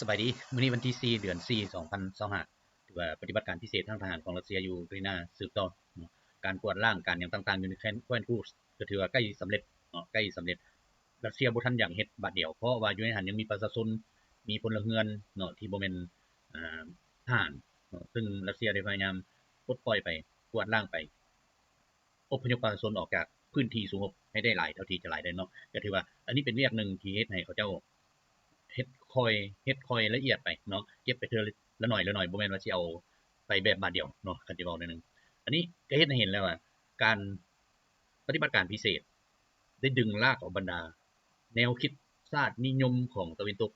ສະບາຍດີ, ມື້ນີ້ວັນທີສີ່ ເດືອນສີ່ ສອງພັນຊາວຫ້າ ຖືວ່າປະຕິບັດການພິເສດທາງທະຫານຂອງຣັດເຊຍຢູ່ອູກຣາຍນາສືບຕໍ່ເນາະ, ການກວດລ້າງ ການຫຍັງຕ່າງໆຢູ່ໃນແຄວ້ນ ແຄວ້ນຄູສ ກໍຖືວ່າໃກ້ສຳເລັດເນາະ, ໃກ້ສຳເລັດ. ຣັດເຊຍບໍ່ທັນຢາກເຮັດບາດດຽວ ເພາະວ່າຢູ່ໃນຫັ້ນຍັງມີປະຊາຊົນ ມີພົນລະເຮືອນເນາະ ທີ່ບໍ່ແມ່ນ ອ່າ ທະຫານເນາະ, ຊຶ່ງຣັດເຊຍໄດ້ພະຍາຍາມປົດປ່ອຍໄປ ກວາດລ້າງໄປ ອົບພະຍົບປະຊາຊົນອອກຈາກພື້ນທີ່ສະຫງົບໃຫ້ໄດ້ຫຼາຍເທົ່າທີ່ຈະຫຼາຍໄດ້ເນາະ. ກໍຖືວ່າອັນນີ້ເປັນວຽກໜຶ່ງທີ່ເຮັດໃຫ້ເຂົາເຈົ້າເຮັດຄ່ອຍ ເຮັດຄ່ອຍລະອຽດໄປເນາະ, ເກັບໄປເທື່ອລະໜ້ອຍລະໜ້ອຍ, ບໍ່ແມ່ນວ່າຊິເອົາໄປແບບບາດດຽວເນາະ. ຄັນຊິເວົ້າໜ້ອຍໜຶ່ງ ອັນນີ້ກໍເຮັດໃຫ້ເຫັນແລ້ວວ່າ ການປະຕິບັດການພິເສດໄດ້ດຶງລາກເອົາບັນດາແນວຄິດຊາດນິຍົມຂອງຕາເວັນຕົກ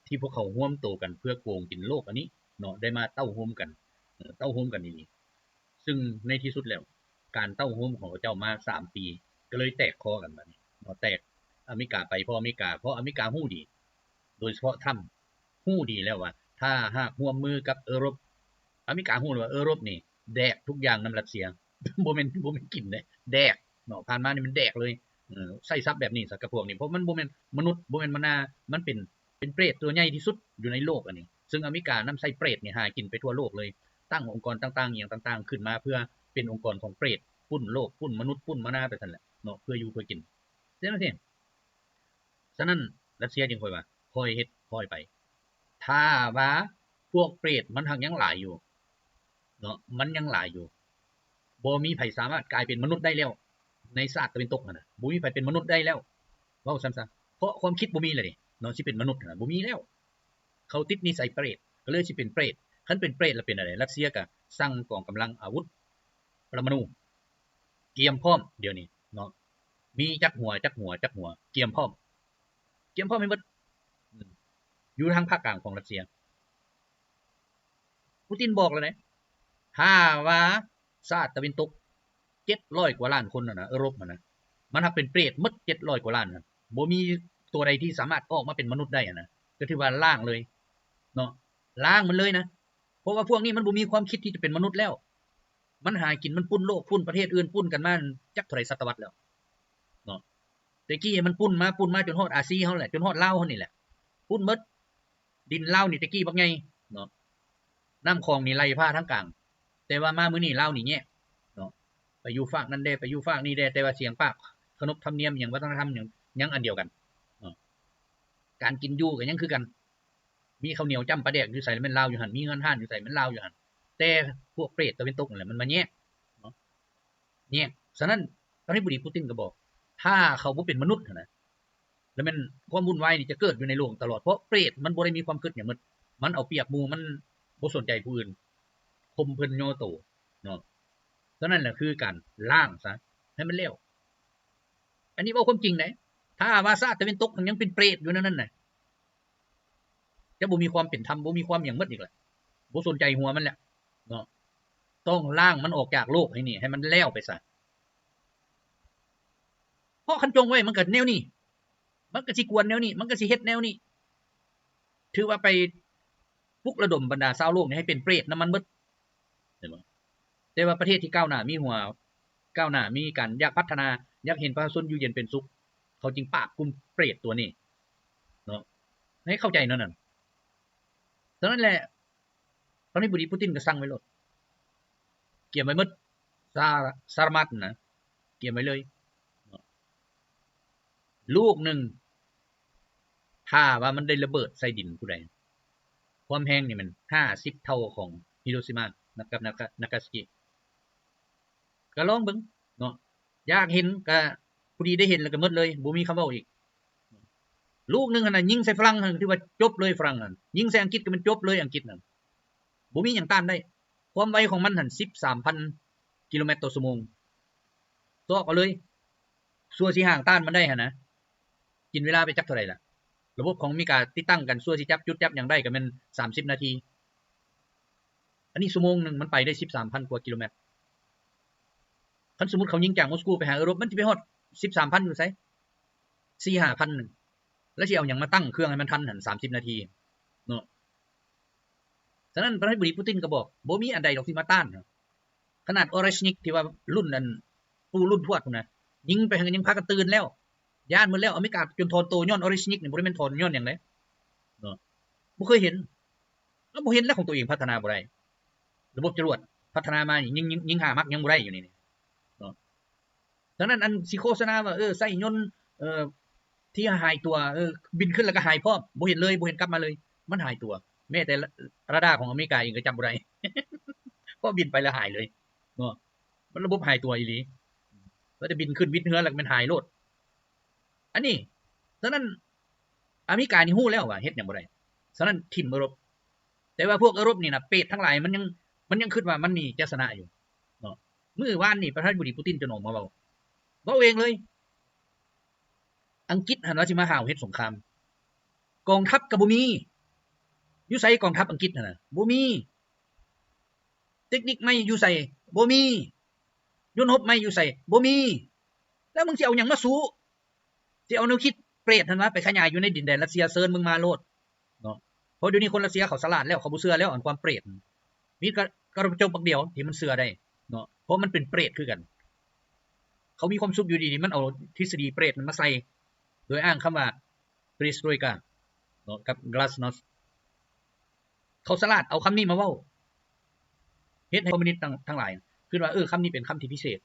ທີ່ພວກເຂົາຮວມໂຕກັນເພື່ອໂກງກິນໂລກອັນນີ້ເນາະ ໄດ້ມາເຕົ້າໂຮມກັນ ເອີ ເຕົ້າໂຮມກັນອີ່ຫຼີ. ຊຶ່ງໃນທີ່ສຸດແລ້ວ ການເຕົ້າໂຮມຂອງເຂົາເຈົ້າມາສາມປີ ກໍເລີຍແຕກຄໍກັນບາດນີ້ເນາະ, ແຕກ. ອາເມລິກາໄປເພາະອາເມລິກາ ເພາະອາເມລິກາຮູ້ດີ ໂດຍສະເພາະທຣຳ ຮູ້ດີແລ້ວວ່າ ຖ້າຫາກຮ່ວມມືກັບເອີຣົບ ອາເມລິກາຮູ້ແລ້ວວ່າເອີຣົບນີ້ແດກທຸກຢ່າງນຳຣັດເຊຍ, ບໍ່ແມ່ນ ບໍ່ແມ່ນກິນເດ້ ແດກເນາະ. ຜ່ານມານີ້ມັນແດກເລີຍ ເອີ ໃຊ້ສັບແບບນີ້ຊະກັບພວກນີ້ ເພາະມັນບໍ່ແມ່ນມະນຸດ ບໍ່ແມ່ນມະນາ, ມັນເປັນ ເປັນເປຣດຕົວໃຫຍ່ທີ່ສຸດຢູ່ໃນໂລກອັນນີ້. ຊຶ່ງອາເມລິການຳໃຊ້ເປຣດນີ້ຫາກິນໄປທົ່ວໂລກເລີຍ, ຕັ້ງອົງກອນຕ່າງໆອີ່ຫຍັງຕ່າງໆຂຶ້ນມາ ເພື່ອເປັນອົງກອນຂອງເປຣດ, ປຸ້ນໂລກ, ປຸ້ນມະນຸດ, ປຸ້ນມະນາໄປຊັ້ນແຫຼະເນາະ, ເພື່ອຢູ່ເພື່ອກິນ. ເຊັ່ນນັ້ນເອງ. ສະນັ້ນ ຣັດເຊຍຈຶ່ງຄ່ອຍວ່າ ຄ່ອຍເຮັດຄ່ອຍໄປ. ຖ້າວ່າພວກເປຣດມັນຫາກຍັງຫຼາຍຢູ່ເນາະ, ມັນຍັງຫຼາຍຢູ່, ບໍ່ມີໃຜສາມາດກາຍເປັນມະນຸດໄດ້ແລ້ວ ໃນຊາດຕາເວັນຕົກຫັ້ນນະ, ບໍ່ມີໃຜເປັນມະນຸດໄດ້ແລ້ວ ເວົ້າຊັ້ນຊະ. ເພາະຄວາມຄິດບໍ່ມີແລ້ວເດເນາະ, ຊິເປັນມະນຸດຫັ້ນນະ ບໍ່ມີແລ້ວ. ເຂົາຕິດນິໄສເປຣດ ກໍເລີຍຊິເປັນເປຣດ. ຄັນເປັນເປຣດແລ້ວເປັນແນວໃດ? ຣັດເຊຍກໍສັ່ງກອງກຳລັງອາວຸດປະລະມະນູ ກຽມພ້ອມດຽວນີ້ເນາະ, ມີຈັກຫົວ ຈັກຫົວ ຈັກຫົວ ກຽມພ້ອມ ກຽມພ້ອມໃຫ້ໝົດ ອືມ ຢູ່ທາງພາກກາງຂອງຣັດເຊຍ. ປູຕິນບອກແລ້ວເດ້ ຖ້າວ່າຊາດຕາເວັນຕົກເຈັດຮ້ອຍກວ່າລ້ານຄົນຫັ້ນນະ, ເອີຣົບຫັ້ນນະ, ມັນຫາກເປັນເປຣດໝົດເຈັດຮ້ອຍກວ່າລ້ານຫັ້ນ, ບໍ່ມີຕົວໃດທີ່ສາມາດອອກມາເປັນມະນຸດໄດ້ຫັ້ນນະ, ກໍຖືວ່າລ້າງເລີຍເນາະ, ລ້າງມັນເລີຍນະ. ເພາະວ່າພວກນີ້ມັນບໍ່ມີຄວາມຄິດທີ່ຈະເປັນມະນຸດແລ້ວ. ມັນຫາກິນ ມັນປຸ້ນໂລກ ປຸ້ນປະເທດອື່ນ, ປຸ້ນກັນມາຈັກເທົ່າໃດສະຕະວັດແລ້ວເນາະ. ແຕ່ກີ້ມັນປຸ້ນມາ ປຸ້ນມາຈົນຮອດອາຊີເຮົາແຫຼະ, ຈົນຮອດລາວເຮົານີ້ແຫຼະ, ປຸ້ນໝົດ. ດິນລາວນີ້ແຕ່ກີ້ບັກໃຫຍ່ເນາະ, ນ້ຳຂອງນີ້ໄຫຼຜ່າທາງກາງ, ແຕ່ວ່າມາມື້ນີ້ລາວນີ້ແຍກເນາະ, ໄປຢູ່ຟາກນັ້ນແດ່ ໄປຢູ່ຟາກນີ້ແດ່, ແຕ່ວ່າສຽງປາກ ຂະໜົບທຳນຽມຫຍັງ ວັດທະນະທຳຫຍັງ ຍັງອັນດຽວກັນເນາະ, ການກິນຢູ່ກໍຍັງຄືກັນ. ມີເຂົ້າໜຽວຈ້ຳປາແດກຢູ່ໃສແມ່ນລາວຢູ່ຫັ້ນ, ມີເຮືອນຮ້ານຢູ່ໃສແມ່ນລາວຢູ່ຫັ້ນ. ແຕ່ພວກເປຣດຕາເວັນຕົກນັ້ນແຫຼະ ມັນມາແຍກເນາະ, ແຍກ. ສະນັ້ນ ປະທານາທິບໍດີປູຕິນກໍບອກ ຖ້າເຂົາບໍ່ເປັນມະນຸດຫັ້ນນະ ແລ້ວແມ່ນຄວາມວຸ່ນວາຍນີ້ຈະເກີດຢູ່ໃນໂລກຕະຫຼອດ, ເພາະເປຣດມັນບໍ່ໄດ້ມີຄວາມຄິດຫຍັງໝົດ, ມັນເອົາປຽບໝູ່, ມັນບໍ່ສົນໃຈຜູ້ອື່ນ, ຂົ່ມເພິ່ນຍໍໂຕເນາະ. ສະນັ້ນແຫຼະ ຄືການລ້າງຊະໃຫ້ມັນແລ້ວ. ອັນນີ້ເວົ້າຄວາມຈິງເດ້. ຖ້າວ່າຊາດຕາເວັນຕົກມັນຍັງເປັນເປຣດຢູ່ແນວນັ້ນນະ ຈະບໍ່ມີຄວາມເປັນທຳ, ບໍ່ມີຄວາມຫຍັງໝົດອີກແຫຼະ, ບໍ່ສົນໃຈຫົວມັນແຫຼະເນາະ. ຕ້ອງລ້າງມັນອອກຈາກໂລກໃຫ້ນີ້, ໃຫ້ມັນແລ້ວໄປຊະ. ເພາະຄັນຈົ່ງໄວ້ມັນກໍແນວນີ້, ມັນກໍຊິກວນແນວນີ້, ມັນກໍຊິເຮັດແນວນີ້. ຖືວ່າໄປ ປຸກລະດົມບັນດາຊາວໂລກນີ້ໃຫ້ເປັນເປຣດນຳມັນເບິດ ເຫັນບໍ່? ແຕ່ວ່າປະເທດທີ່ກ້າວໜ້າ ມີຫົວກ້າວໜ້າ ມີການຢາກພັດທະນາ ຢາກເຫັນປະຊາຊົນຢູ່ເຢັນເປັນສຸກ ເຂົາຈຶ່ງປາບກຸ່ມເປຣດຕົວນີ້ເນາະ, ໃຫ້ເຂົ້າໃຈແນວນັ້ນ. ສະນັ້ນແຫຼະ ປະທານາທິບໍດີປູຕິນກໍສັ່ງໄວ້ໂລດ, ກຽມໄວ້ໝົດ ສາ ສາລະມັດນະ ກຽມໄວ້ເລີຍເນາະ. ລູກໜຶ່ງ ຖ້າວ່າມັນໄດ້ລະເບີດໃສ່ດິນຜູ້ໃດ ຄວາມແຮງນີ້ແມ່ນຫ້າສິບເທົ່າຂອງຮິໂຣຊິມາ ນາກາ ນາກາ ນາກາຊາກິ. ກໍລອງເບິ່ງເນາະ, ຢາກເຫັນກໍ ຜູ້ດີໄດ້ເຫັນແລ້ວກໍໝົດເລີຍ, ບໍ່ມີຄຳເວົ້າອີກ. ລູກໜຶ່ງຫັ້ນນະ ຍິງໃສ່ຝຣັ່ງຫັ້ນ ຖືວ່າຈົບເລີຍຝຣັ່ງຫັ້ນ, ຍິງໃສ່ອັງກິດກໍແມ່ນຈົບເລີຍອັງກິດນັ້ນ. ບໍ່ມີຫຍັງຕ້ານໄດ້. ຄວາມໄວຂອງມັນຫັ້ນ ສິບສາມພັນກິໂລແມັດຕໍ່ຊົ່ວໂມງ. ຊອກເອົາເລີຍ. ຊົ່ວຊິຫາງຕ້ານມັນໄດ້ຫັ້ນນະ, ກິນເວລາໄປຈັກເທົ່າໃດລະ? ລະບົບຂອງອາເມລິກາຕິດຕັ້ງກັນ, ຊົ່ວຊິຈັບຈຸດຈັບຫຍັງໄດ້ກໍແມ່ນສາມສິບນາທີ. ອັນນີ້ຊົ່ວໂມງໜຶ່ງມັນໄປໄດ້ສິບສາມພັນກວ່າກິໂລແມັດ. ຄັນສົມມຸດເຂົາຍິງຈາກມົສກູໄປຫາເອີຣົບ, ມັນຊິໄປຮອດສິບສາມພັນຢູ່ໃສ? ສີ່ຫ້າພັນໜຶ່ງ. ແລ້ວຊິເອົາຫຍັງມາຕັ້ງເຄື່ອງໃຫ້ມັນທັນຫັ້ນ ສາມສິບນາທີເນາະ? ສະນັ້ນ ປະທານາທິບໍດີປູຕິນກໍບອກ ບໍ່ມີອັນໃດດອກທີ່ມາຕ້ານ. ຂະໜາດອໍເຣຊນິກທີ່ວ່າລຸ້ນອັນ ປູ່ລຸ້ນທວດພຸ້ນນະ ຍິງໄປຫັ້ນກໍຍັງພາກັນຕື່ນແລ້ວ, ຢ້ານໝົດແລ້ວ. ອາເມລິກາຈົນຖອນໂຕຍ້ອນອໍເຣຊນິກນີ້ ບໍ່ໄດ້ແມ່ນຖອນຍ້ອນຫຍັງເດ້ເນາະ. ບໍ່ເຄີຍເຫັນ ລາວບໍ່ເຫັນແລ້ວ ຂອງຕົວເອງພັດທະນາບໍ່ໄດ້. ລະບົບຈະຫຼວດພັດທະນາມານີ້ ຍິງ ຍິງ ຍິງຫ້າມັກຍັງບໍ່ໄດ້ຢູ່ນີ້ເນາະ. ສະນັ້ນ ອັນຊິໂຄສະນາວ່າ ເອີ ໃຊ້ຍົນ ເອີ ທີ່ຫາຍຕົວ ເອີ ບິນຂຶ້ນແລ້ວກໍຫາຍພ້ອມ ບໍ່ເຫັນເລີຍ ບໍ່ເຫັນກັບມາເລີຍ ມັນຫາຍຕົວ. ແມ້ແຕ່ລາ ລາດາຂອງອາເມລິກາເອງກໍຈັບບໍ່ໄດ້ ເພາະບິນໄປແລ້ວຫາຍເລີຍເນາະ. ມັນລະບົບຫາຍຕົວອີ່ຫຼີ ວ່າແຕ່ບິນຂຶ້ນວິດເຮືອແລ້ວກໍແມ່ນຫາຍໂລດ. ອັນນີ້ ສະນັ້ນ ອາເມລິການີ້ຮູ້ແລ້ວວ່າເຮັດຫຍັງບໍ່ໄດ້. ສະນັ້ນ ຖິ້ມເອີຣົບ. ແຕ່ວ່າພວກເອີຣົບນີ້ນະ ເປດທັງຫຼາຍ ມັນຍັງ ມັນຍັງຄິດວ່າມັນນີ້ຈະຊະນະຢູ່ເນາະ. ມື້ວານນີ້ປະທານາທິບໍດີປູຕິນຈົນອອກມາເວົ້າ ເວົ້າເອງເລີຍ ອັງກິດຫັ້ນວ່າຊິມາຫ້າວເຮັດສົງຄາມ ກອງທັບກໍບໍ່ມີ. ຢູ່ໃສກອງທັບອັງກິດຫັ້ນນະ? ບໍ່ມີ. ເຕັກນິກໃໝ່ຢູ່ໃສ? ບໍ່ມີ. ຍົນຮົບໃໝ່ຢູ່ໃສ? ບໍ່ມີ. ແລ້ວມຶງຊິເອົາຫຍັງມາສູ້? ຊິເອົາແນວຄິດເປຣດຫັ້ນວະ ໄປຂະຫຍາຍຢູ່ໃນດິນແດນຣັດເຊຍ ເຊີນມຶງມາໂລດເນາະ. ເພາະດຽວນີ້ຄົນຣັດເຊຍເຂົາສະຫຼາດແລ້ວ ເຂົາບໍ່ເຊື່ອແລ້ວ ອັນຄວາມເປຣດ. ມີກະ ກະຈົກບັກດຽວທີ່ມັນເຊື່ອໄດ້ເນາະ ເພາະມັນເປັນເປຣດຄືກັນ. ເຂົາມີຄວາມສຸກຢູ່ດີໆ ມັນເອົາທິດສະດີເປຣດນັ້ນມາໃສ່ ໂດຍອ້າງຄຳວ່າ perestroika ເນາະ ກັບ glasnost. ເຂົາສະຫຼາດເອົາຄຳນີ້ມາເວົ້າ ເຮັດໃຫ້ຄອມມູນິດທັງ ທັງຫຼາຍຄິດວ່າ ເອີ ຄຳນີ້ເປັນຄຳທີ່ພິເສດ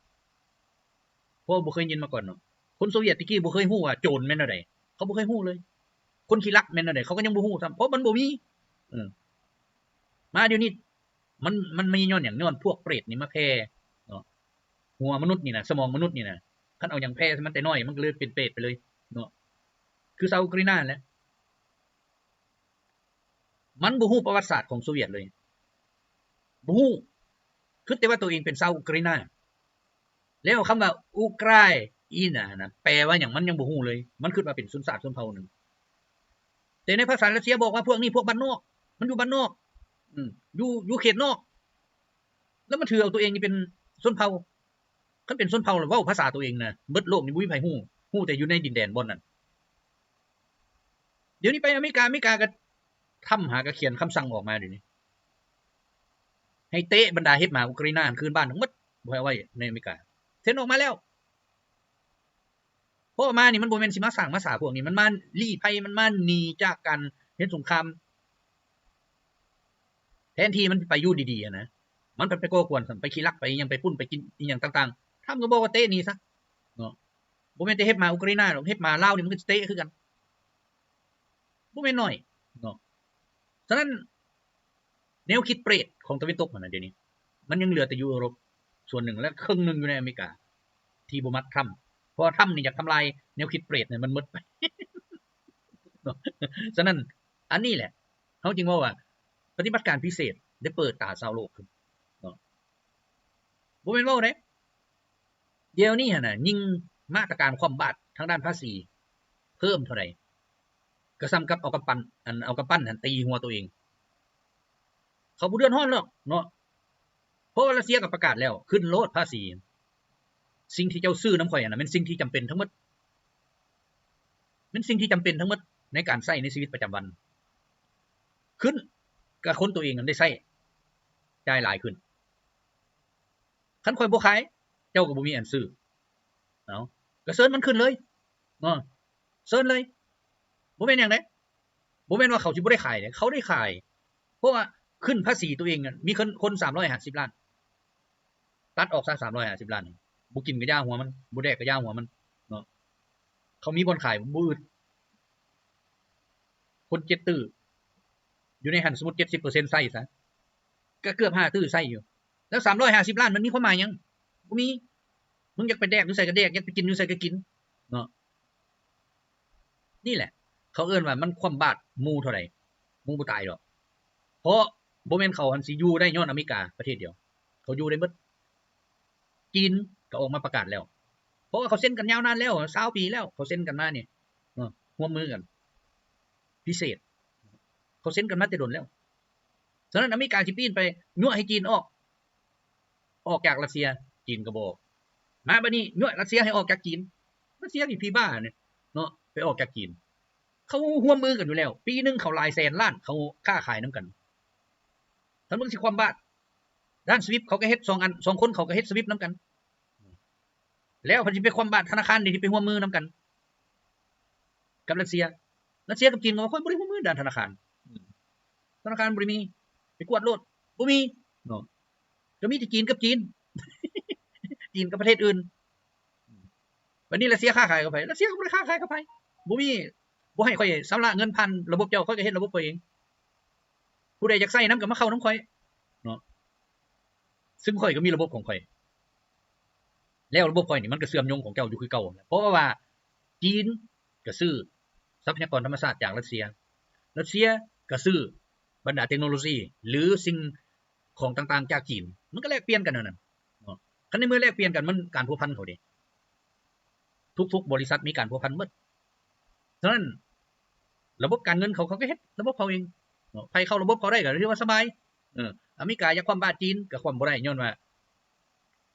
ເພາະວ່າບໍ່ເຄີຍຍິນມາກ່ອນເນາະ. ຄົນໂຊວຽດແຕ່ກີ້ບໍ່ເຄີຍຮູ້ວ່າໂຈນແມ່ນແນວໃດ ເຂົາບໍ່ເຄີຍຮູ້ເລີຍ. ຄົນຂີ້ລັກແມ່ນແນວໃດ ເຂົາກໍຍັງບໍ່ຮູ້ຊ້ຳ ເພາະມັນບໍ່ມີ. ເອີ ມາດຽວນີ້ ມັນ ມັນມີຍ້ອນຫຍັງ? ຍ້ອນພວກເປຣດນີ້ມາແຜ່ເນາະ ຫົວມະນຸດນີ້ນະ ສະໝອງມະນຸດນີ້ນະ ຄັນເອົາຫຍັງແຜ່ໃສ່ມັນແຕ່ນ້ອຍ ມັນກໍເລີຍເປັນເປຣດໄປເລີຍເນາະ. ຄືຊາວອຸກຣາຍນາແຫຼະ ມັນບໍ່ຮູ້ປະຫວັດສາດຂອງໂຊວຽດເລີຍ ບໍ່ຮູ້ ຄິດແຕ່ວ່າໂຕເອງເປັນຊາວອຸກຣາຍນາ. ແລ້ວຄຳວ່າ Ukraina ນະ ແປວ່າຫຍັງ ມັນຍັງບໍ່ຮູ້ເລີຍ ມັນຄິດວ່າເປັນຊົນຊາດຊົນເຜົ່າໜຶ່ງ. ແຕ່ໃນພາສາຣັດເຊຍບອກວ່າພວກນີ້ພວກບ້ານນອກ ມັນຢູ່ບ້ານນອກ ອືມ ຢູ່ ຢູ່ເຂດນອກ ແລ້ວມັນຖືເອົາໂຕເອງນີ້ເປັນຊົນເຜົ່າ. ຄັນເປັນຊົນເຜົ່າແລ້ວເວົ້າພາສາໂຕເອງນະ ເບິດໂລກນີ້ບໍ່ມີໃຜຮູ້ ຮູ້ແຕ່ຢູ່ໃນດິນແດນບ່ອນນັ້ນ. ດຽວນີ້ໄປອາເມລິກາ ອາເມລິກາກໍ Trump ຫາກໍຂຽນຄຳສັ່ງອອກມາດຽວນີ້ ໃຫ້ເຕະບັນດາເຫັບໝາອຸກຣາຍນາຫັ້ນຄືນບ້ານທັງໝົດ ບໍ່ໃຫ້ເອົາໄວ້ໃນອາເມລິກາ. ເຊັນອອກມາແລ້ວ. ເພາະມານີ້ມັນບໍ່ແມ່ນຊິມາສ້າງມາສາພວກນີ້ ມັນມາລີ້ໄພ ມັນມາໜີຈາກການເຮັດສົງຄາມ. ແທນທີ່ມັນໄປຢູ່ດີໆຫັ້ນນະ ມັນໄປ ໄປກໍ່ກວນຊ້ຳ ໄປຂີ້ລັກ ໄປອີ່ຫຍັງ ໄປປຸ້ນ ໄປກິນອີ່ຫຍັງຕ່າງໆ. Trump ກໍບອກວ່າເຕະໜີຊະເນາະ. ບໍ່ແມ່ນແຕ່ເຫັບໝາອຸກຣາຍນາດອກ ເຫັບໝາລາວນີ້ມັນກໍຊິເຕະຄືກັນ ບໍ່ແມ່ນໜ້ອຍເນາະ. ສະນັ້ນ ແນວຄິດເປຣດຂອງຕາເວັນຕົກຫັ້ນນະ ດຽວນີ້ມັນຍັງເຫຼືອແຕ່ຢູ່ເອີຣົບສ່ວນໜຶ່ງ ແລະ ເຄິ່ງໜຶ່ງຢູ່ໃນອາເມລິກາທີ່ບໍ່ມັກ Trump ເພາະວ່າ Trump ນີ້ຢາກທຳລາຍແນວຄິດເປຣດໃຫ້ມັນໝົດໄປເນາະ. ສະນັ້ນ ອັນນີ້ແຫຼະ ເຮົາຈຶ່ງເວົ້າວ່າ ປະຕິບັດການພິເສດໄດ້ເປີດຕາຊາວໂລກຂຶ້ນເນາະ. ບໍ່ແມ່ນເວົ້າເດ້ ດຽວນີ້ຫັ້ນນະ ຍິ່ງມາດຕະການຄວ່ຳບາດທາງດ້ານພາສີເພີ່ມເທົ່າໃດ ກໍສ່ຳກັບເອົາກຳປັນ ອັນ ເອົາກຳປັນຫັ້ນຕີຫົວໂຕເອງ. ເຂົາບໍ່ເດືອດຮ້ອນດອກເນາະ ເພາະວ່າຣັດເຊຍກໍປະກາດແລ້ວ ຂຶ້ນໂລດພາສີ. ສິ່ງທີ່ເຈົ້າຊື້ນຳຂ້ອຍຫັ້ນນະ ແມ່ນສິ່ງທີ່ຈຳເປັນທັງໝົດ ແມ່ນສິ່ງທີ່ຈຳເປັນທັງໝົດໃນການໃຊ້ໃນຊີວິດປະຈຳວັນ. ຂຶ້ນ ກໍຄົນໂຕເອງນັ້ນໄດ້ໃຊ້ ຈ່າຍຫຼາຍຂຶ້ນ. ຄັນຂ້ອຍບໍ່ຂາຍ ເຈົ້າກໍບໍ່ມີອັນຊື້. ເອົາ ກໍເຊີນມັນຂຶ້ນເລີຍເນາະ ເຊີນເລີຍ. ບໍ່ແມ່ນຫຍັງເດ້ ບໍ່ແມ່ນວ່າເຂົາຊິບໍ່ໄດ້ຂາຍເດ້ ເຂົາໄດ້ຂາຍ ເພາະວ່າຂຶ້ນພາສີໂຕເອງນັ້ນ ມີຄົນ ຄົນສາມຮ້ອຍຫ້າສິບລ້ານ ຕັດອອກຊະ ສາມຮ້ອຍຫ້າສິບລ້ານ ບໍ່ກິນກໍຢ່າຫົວມັນ ບໍ່ແດກກໍຢ່າຫົວມັນເນາະ. ເຂົາມີບ່ອນຂາຍບໍ່ອຶດ ຄົນເຈັດຕື້ ຢູ່ໃນຫັ້ນ ສົມມຸດເຈັດສິບເປີເຊັນໃຊ້ຊະ ກໍເກືອບຫ້າຕື້ໃຊ້ຢູ່. ແລ້ວສາມຮ້ອຍຫ້າສິບລ້ານມັນມີຄວາມໝາຍຫຍັງ? ບໍ່ມີ. ມຶງຢາກໄປແດກຢູ່ໃສກໍແດກ ຢາກໄປກິນຢູ່ໃສກໍກິນເນາະ. ນີ້ແຫຼະ ເຂົາເອີ້ນວ່າມັນຄວ່ຳບາດໝູ່ເທົ່າໃດ ໝູ່ບໍ່ຕາຍດອກ. ເພາະບໍ່ແມ່ນເຂົາຫັ້ນຊິຢູ່ໄດ້ຍ້ອນອາເມລິກາປະເທດດຽວ ເຂົາຢູ່ໄດ້ໝົດ. ຈີນກໍອອກມາປະກາດແລ້ວ ເພາະວ່າເຂົາເຊັນກັນຍາວນານແລ້ວ ຊາວປີແລ້ວ ເຂົາເຊັນກັນມານີ້ເນາະ ຮ່ວມມືກັນພິເສດ ເຂົາເຊັນກັນມາແຕ່ດົນແລ້ວ. ສະນັ້ນອາເມລິກາຊິປີ້ນໄປຍົວະໃຫ້ຈີນອອກ ອອກຈາກຣັດເຊຍ ຈີນກໍບໍ່ອອກ. ມາບັດນີ້ຍົວະຣັດເຊຍໃຫ້ອອກຈາກຈີນ ຣັດເຊຍນີ້ຜີບ້ານີ້ເນາະ ໄປອອກຈາກຈີນ. ເຂົາຮ່ວມມືກັນຢູ່ແລ້ວ ປີໜຶ່ງເຂົາຫຼາຍແສນລ້ານ ເຂົາຄ້າຂາຍນຳກັນ. ຄັນເບິ່ງຊິຄວ່ຳບາດ ດ້ານ SWIFT ເຂົາກໍເຮັດສອງອັນ ສອງຄົນເຂົາກໍເຮັດ SWIFT ນຳກັນ ແລ້ວເພິ່ນຊິໄປຄວ່ຳບາດທະນາຄານທີ່ໄປຮ່ວມມືນຳກັນກັບຣັດເຊຍ. ຣັດເຊຍກັບຈີນກໍວ່າ ຂ້ອຍບໍ່ໄດ້ຮ່ວມມືດ້ານທະນາຄານ. ທະນາຄານບໍ່ໄດ້ມີ ໄປກວດໂລດ ບໍ່ມີເນາະ. ກໍມີແຕ່ຈີນກັບຈີນ ຈີນກັບປະເທດອື່ນ. ບັດນີ້ຣັດເຊຍຄ້າຂາຍກັບໃຜ? ຣັດເຊຍກໍບໍ່ໄດ້ຄ້າຂາຍກັບໃຜ. ບໍ່ມີ ບໍ່ໃຫ້ຂ້ອຍຊຳລະເງິນຜ່ານລະບົບເຈົ້າ, ຂ້ອຍກໍເຮັດລະບົບຂ້ອຍເອງ. ຜູ້ໃດຢາກໃຊ້ນຳກໍມາເຂົ້ານຳຂ້ອຍເນາະ. ຊຶ່ງຂ້ອຍກໍມີລະບົບຂອງຂ້ອຍ ແລ້ວລະບົບຂ້ອຍນີ້ມັນກໍເຊື່ອມໂຍງຂອງເຈົ້າຢູ່ຄືເກົ່າ. ເພາະວ່າຈີນກໍຊື້ຊັບພະຍາກອນທຳມະຊາດຈາກຣັດເຊຍ, ຣັດເຊຍກໍຊື້ບັນດາເຕັກໂນໂລຊີ ຫຼື ສິ່ງຂອງຕ່າງໆຈາກຈີນ, ມັນກໍແລກປ່ຽນກັນແນວນັ້ນເນາະ. ຄັນໃນເມື່ອແລກປ່ຽນກັນ ມັນການພົວພັນເຂົາເດ ທຸກໆບໍລິສັດມີການພົວພັນໝົດ. ສະນັ້ນ ລະບົບການເງິນເຂົາ ເຂົາກໍເຮັດລະບົບເຂົາເອງເນາະ. ໃຜເຂົ້າລະບົບເຂົາໄດ້ກໍຖືວ່າສະບາຍ. ເອີ ອາເມລິກາຢາກຄວ່ຳບາດຈີນກໍຄວ່ຳບໍ່ໄດ້ ຍ້ອນວ່າ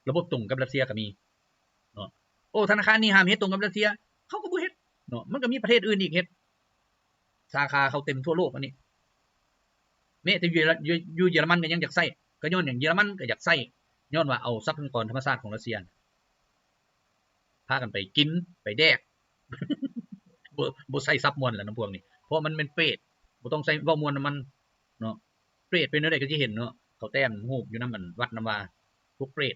ລະບົບຕົງກັບຣັດເຊຍກໍມີເນາະ. ໂອ້ ທະນາຄານນີ້ຫ້າມເຮັດຕົງກັບຣັດເຊຍ ເຂົາກໍບໍ່ເຮັດເນາະ. ມັນກໍມີປະເທດອື່ນອີກເຮັດ ສາຂາເຂົາເຕັມທົ່ວໂລກອັນນີ້. ແມ້ແຕ່ຢູ່ເຢຍລະ ຢູ່ ຢູ່ເຢຍລະມັນກໍຍັງຢາກໃຊ້ ກໍຍ້ອນຫຍັງ? ເຢຍລະມັນກໍຢາກໃຊ້ ຍ້ອນວ່າເອົາຊັບພະຍາກອນທຳມະຊາດຂອງຣັດເຊຍ ພາກັນໄປກິນໄປແດກ ບໍ່ ບໍ່ໃຊ້ສັບມ່ວນແລ້ວນຳພວກນີ້ ເພາະມັນແມ່ນເປດ ບໍ່ຕ້ອງໃຊ້ເວົ້າມ່ວນນຳມັນເນາະ. ເປດເປັນແນວໃດກໍຊິເຫັນເນາະ ເຂົາແຕ້ມຮູບຢູ່ນຳອັນວັດນຳວາ ພວກເປດ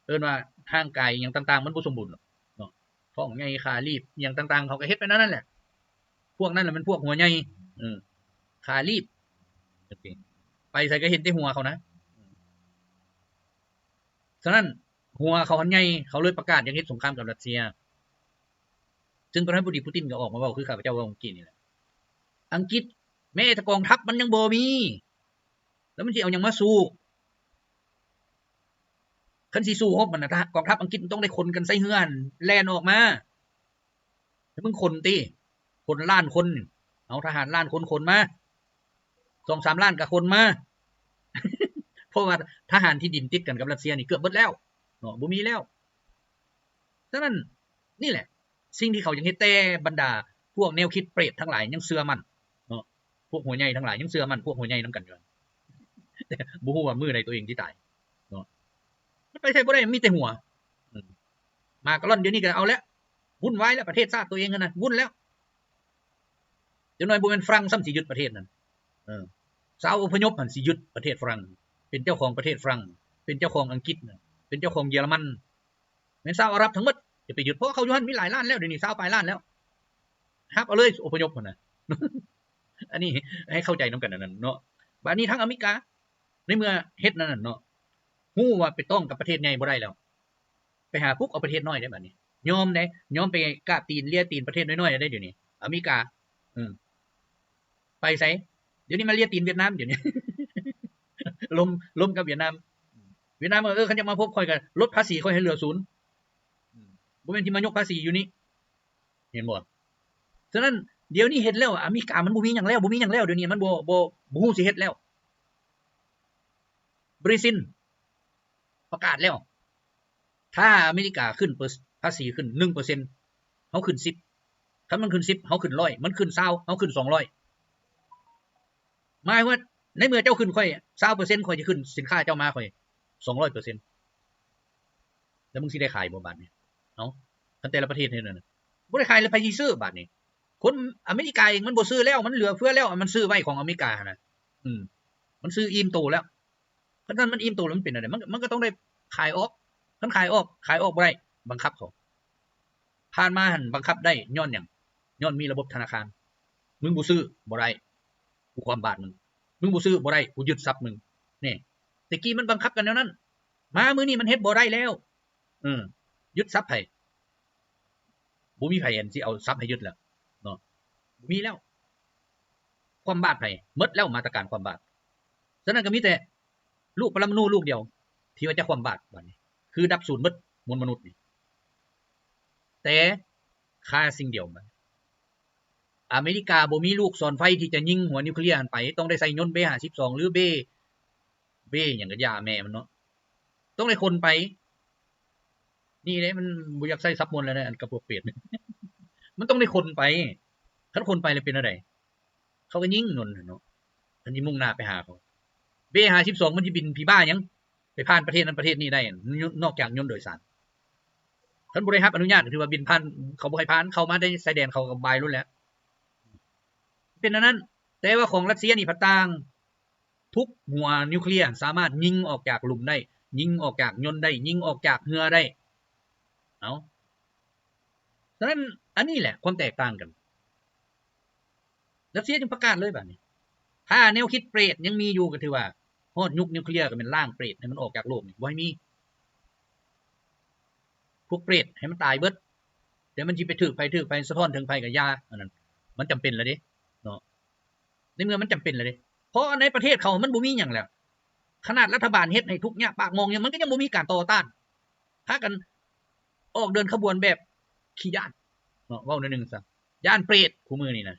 ເອີ້ນວ່າຮ່າງກາຍຫຍັງຕ່າງໆມັນບໍ່ສົມບູນເນາະ ທ້ອງໃຫຍ່ ຂາລີບ ຫຍັງຕ່າງໆ ເຂົາກໍເຮັດໄປແນວນັ້ນແຫຼະ. ພວກນັ້ນແຫຼະແມ່ນພວກຫົວໃຫຍ່ ເອີ ຂາລີບ ໄປໃສກໍເຫັນແຕ່ຫົວເຂົານະ. ສະນັ້ນ ຫົວເຂົາຫັ້ນໃຫຍ່ ເຂົາເລີຍປະກາດຢາກເຮັດສົງຄາມກັບຣັດເຊຍ. ຊຶ່ງປະທານາທິບໍດີປູຕິນກໍອອກມາເວົ້າຄືຂ້າພະເຈົ້າເວົ້າເມື່ອກີ້ນີ້ແຫຼະ ອັງກິດແມ້ແຕ່ກອງທັບມັນຍັງບໍ່ມີ ແລ້ວມັນຊິເອົາຫຍັງມາສູ້? ຄັນຊິສູ້ຮົບຫັ້ນນະ ທະຫານ ກອງທັບອັງກິດມັນຕ້ອງໄດ້ຂົນກັນໃສ່ເຮືອຫັ້ນ ແລ່ນອອກມາ. ໃຫ້ມຶງຂົນຕິ ຂົນລ້ານຄົນ ເອົາທະຫານລ້ານຄົນຂົນມາ ສອງສາມລ້ານກໍຂົນມາ ເພາະວ່າທະຫານທີ່ດິນຕິດກັນກັບຣັດເຊຍນີ້ເກືອບເບິດແລ້ວເນາະ ບໍ່ມີແລ້ວ. ສະນັ້ນ ນີ້ແຫຼະ ສິ່ງທີ່ເຂົາຍັງເຮັດ ແຕ່ບັນດາພວກແນວຄິດເປດທັງຫຼາຍຍັງເຊື່ອໝັ້ນເນາະ ພວກຫົວໃຫຍ່ທັງຫຼາຍຍັງເຊື່ອໝັ້ນພວກຫົວໃຫຍ່ນຳກັນຢູ່ ແຕ່ບໍ່ຮູ້ວ່າມື້ໃດຕົວເອງຊິຕາຍເນາະ. ມັນໄປໃສບໍ່ໄດ້ ມີແຕ່ຫົວ ອືມ ໝາກກະລ່ອນດຽວນີ້ກໍເອົາແລ້ວ ວຸ້ນວາຍແລ້ວ ປະເທດຊາດຕົວເອງຫັ້ນນະ ວຸ້ນແລ້ວ. ຈັກໜ້ອຍບໍ່ແມ່ນຝຣັ່ງຊ້ຳຊິຍຶດປະເທດນັ້ນ ເອີ ຊາວອົບພະຍົບຫັ້ນຊິຍຶດປະເທດຝຣັ່ງ ເປັນເຈົ້າຂອງປະເທດຝຣັ່ງ ເປັນເຈົ້າຂອງອັງກິດ ເປັນເຈົ້າຂອງເຢຍລະມັນ ແມ່ນຊາວອາຣັບທັງໝົດຈະໄປຍຶດ ເພາະເຂົາຢູ່ຫັ້ນມີຫຼາຍລ້ານແລ້ວ ດຽວນີ້ຊາວປາຍລ້ານແລ້ວ ຮັບເອົາເລີຍ ອົບພະຍົບຫັ້ນນະ. ອັນນີ້ໃຫ້ເຂົ້າໃຈນຳກັນອັນນັ້ນເນາະ. ບາດນີ້ທາງອາເມລິກາ ໃນເມື່ອເຮັດນັ້ນເນາະ ຮູ້ວ່າໄປຕ້ອງກັບປະເທດໃຫຍ່ບໍ່ໄດ້ແລ້ວ ໄປຫາປຸກເອົາປະເທດນ້ອຍເດ້ ບາດນີ້ຍອມເດ້ ຍອມໄປກາບຕີນເລຍຕີນປະເທດນ້ອຍໆ ໄດ້ດຽວນີ້ ອາເມລິກາ ເອີ ໄປໃສ? ດຽວນີ້ມາເລຍຕີນຫວຽດນາມ ດຽວນີ້ ລົມ ລົມກັບຫວຽດນາມ ຫວຽດນາມ ເອີ ຄັນຢາກມາພົບຂ້ອຍກໍລົດພາສີຂ້ອຍໃຫ້ເຫຼືອສູນ ອືມ ບໍ່ແມ່ນທີ່ມາຍົກພາສີຢູ່ນີ້ ເຫັນບໍ່? ສະນັ້ນ ດຽວນີ້ເຮັດແລ້ວ ອາເມລິກາມັນບໍ່ມີຫຍັງແລ້ວ ບໍ່ມີຫຍັງແລ້ວ ດຽວນີ້ມັນບໍ່ ບໍ່ ບໍ່ຮູ້ຊິເຮັດແລ້ວ. ບຣາຊິນປະກາດແລ້ວ ຖ້າອາເມລິກາຂຶ້ນເປີ ພາສີຂຶ້ນໜຶ່ງເປີເຊັນ ເຮົາຂຶ້ນສິບ ຄັນມັນຂຶ້ນສິບ ເຮົາຂຶ້ນຮ້ອຍ ມັນຂຶ້ນຊາວ ເຮົາຂຶ້ນສອງຮ້ອຍ. ໝາຍວ່າໃນເມື່ອເຈົ້າຂຶ້ນຂ້ອຍຊາວເປີເຊັນ ຂ້ອຍຈະຂຶ້ນສິນຄ້າເຈົ້າມາຂ້ອຍສອງຮ້ອຍເປີເຊັນ ແລ້ວມຶງຊິໄດ້ຂາຍບໍ່ບາດນີ້? ເອົ້າ ຄັນແຕ່ລະປະເທດເຮັດນັ້ນນະ ບໍ່ໄດ້ຂາຍແລ້ວໃຜຊິຊື້ບາດນີ້? ຄົນອາເມລິກາເອງມັນບໍ່ຊື້ແລ້ວ ມັນເຫຼືອເຟືອແລ້ວ ມັນຊື້ໄວ້ຂອງອາເມລິກາຫັ້ນນະ ອືມ ມັນຊື້ອີ່ມໂຕແລ້ວ. ຄັນຊັ້ນມັນອີ່ມໂຕແລ້ວມັນເປັນແນວໃດ? ມັນ ມັນກໍຕ້ອງໄດ້ຂາຍອອກ ຄັນຂາຍອອກ ຂາຍອອກບໍ່ໄດ້ ບັງຄັບເຂົາ. ຜ່ານມາຫັ້ນບັງຄັບໄດ້ຍ້ອນຫຍັງ? ຍ້ອນມີລະບົບທະນາຄານ ມຶງບໍ່ຊື້ບໍ່ໄດ້ ກູຄວາມບາດມຶງ ມຶງບໍ່ຊື້ບໍ່ໄດ້ ກູຍຶດຊັບມຶງ. ນີ້ ແຕ່ກີ້ມັນບັງຄັບກັນແນວນັ້ນ ມາມື້ນີ້ມັນເຮັດບໍ່ໄດ້ແລ້ວ ເອີ ຍຶດຊັບໃຜ? ບໍ່ມີໃຜອັນຊິເອົາຊັບໃຫ້ຍຶດແລ້ວເນາະ ບໍ່ມີແລ້ວ. ຄວາມບາດໃຜ? ໝົດແລ້ວມາດຕະການຄວາມບາດ. ສະນັ້ນກໍມີແຕ່ລູກປະລະມະນູລູກດຽວ ທີ່ວ່າຈະຄວ່ຳບາດບາດນີ້ ຄືດັບສູນໝົດມວນມະນຸດນີ້ ແຕ່ຄາສິ່ງດຽວ. ອາເມລິກາບໍ່ມີລູກສອນໄຟທີ່ຈະຍິງຫົວນິວເຄລຍຫັ້ນໄປ ຕ້ອງໄດ້ໃສ່ຍົນເບຫ້າສິບສອງ ຫຼື ເບ ເບຫຍັງກໍຢ່າແມ່ມັນເນາະ ຕ້ອງໄດ້ຂົນໄປ. ນີ້ເດ້ ມັນບໍ່ຢາກໃຊ້ສັບມ່ວນແລ້ວນະ ອັນກັບພວກເປດ ມັນຕ້ອງໄດ້ຂົນໄປ. ຄັນຂົນໄປແລ້ວເປັນແນວໃດ? ເຂົາກໍຍິງໂນນເນາະ ຄັນຊິມຸ່ງໜ້າໄປຫາເຂົາ. ເບຫ້າສິບສອງ ມັນຊິບິນຜີບ້າຫຍັງ ໄປຜ່ານປະເທດນັ້ນປະເທດນີ້ໄດ້ ນອກຈາກຍົນໂດຍສານ. ຄັນບໍ່ໄດ້ຮັບອະນຸຍາດ ຖືວ່າບິນຜ່ານ ເຂົາບໍ່ໃຫ້ຜ່ານ ເຂົ້າມາໃນຊາຍແດນເຂົາກໍບາຍໂລດແຫຼະ. ເປັນອັນນັ້ນ ແຕ່ວ່າຂອງຣັດເຊຍນີ້ພັດຕ່າງ ທຸກຫົວນິວເຄລຍສາມາດຍິງອອກຈາກຫຼຸມໄດ້, ຍິງອອກຈາກຍົນໄດ້, ຍິງອອກຈາກເຮືອໄດ້. ເອົາ ສະນັ້ນ ອັນນີ້ແຫຼະຄວາມແຕກຕ່າງກັນ. ຣັດເຊຍຈຶ່ງປະກາດເລີຍບາດນີ້ ຖ້າແນວຄິດເປຣດຍັງມີຢູ່ ກໍຖືວ່າຮອດຍຸກນິວເຄລຍ ກໍແມ່ນລ້າງເປຣດໃຫ້ມັນອອກຈາກໂລກນີ້ ບໍ່ໃຫ້ມີ ພວກເປຣດໃຫ້ມັນຕາຍເບິດ. ແຕ່ມັນຊິໄປຖືກໃຜ ຖືກໃຜ ສະທ້ອນເຖິງໃຜກໍຢ່າ ອັນນັ້ນມັນຈຳເປັນແລ້ວເດ້ເນາະ. ໃນເມື່ອມັນຈຳເປັນແລ້ວເດ້ ເພາະໃນປະເທດເຂົາມັນບໍ່ມີຫຍັງແລ້ວ. ຂະໜາດລັດຖະບານເຮັດໃຫ້ທຸກຍາກປາກໝອງຫຍັງ ມັນກໍຍັງບໍ່ມີການຕໍ່ຕ້ານ. ພາກັນອອກເດີນຂະບວນແບບຂີ້ຢ້ານເນາະ ເວົ້າໜ້ອຍໜຶ່ງຊະ ຢ້ານເປຣດຄູ່ມື້ນີ້ນະ.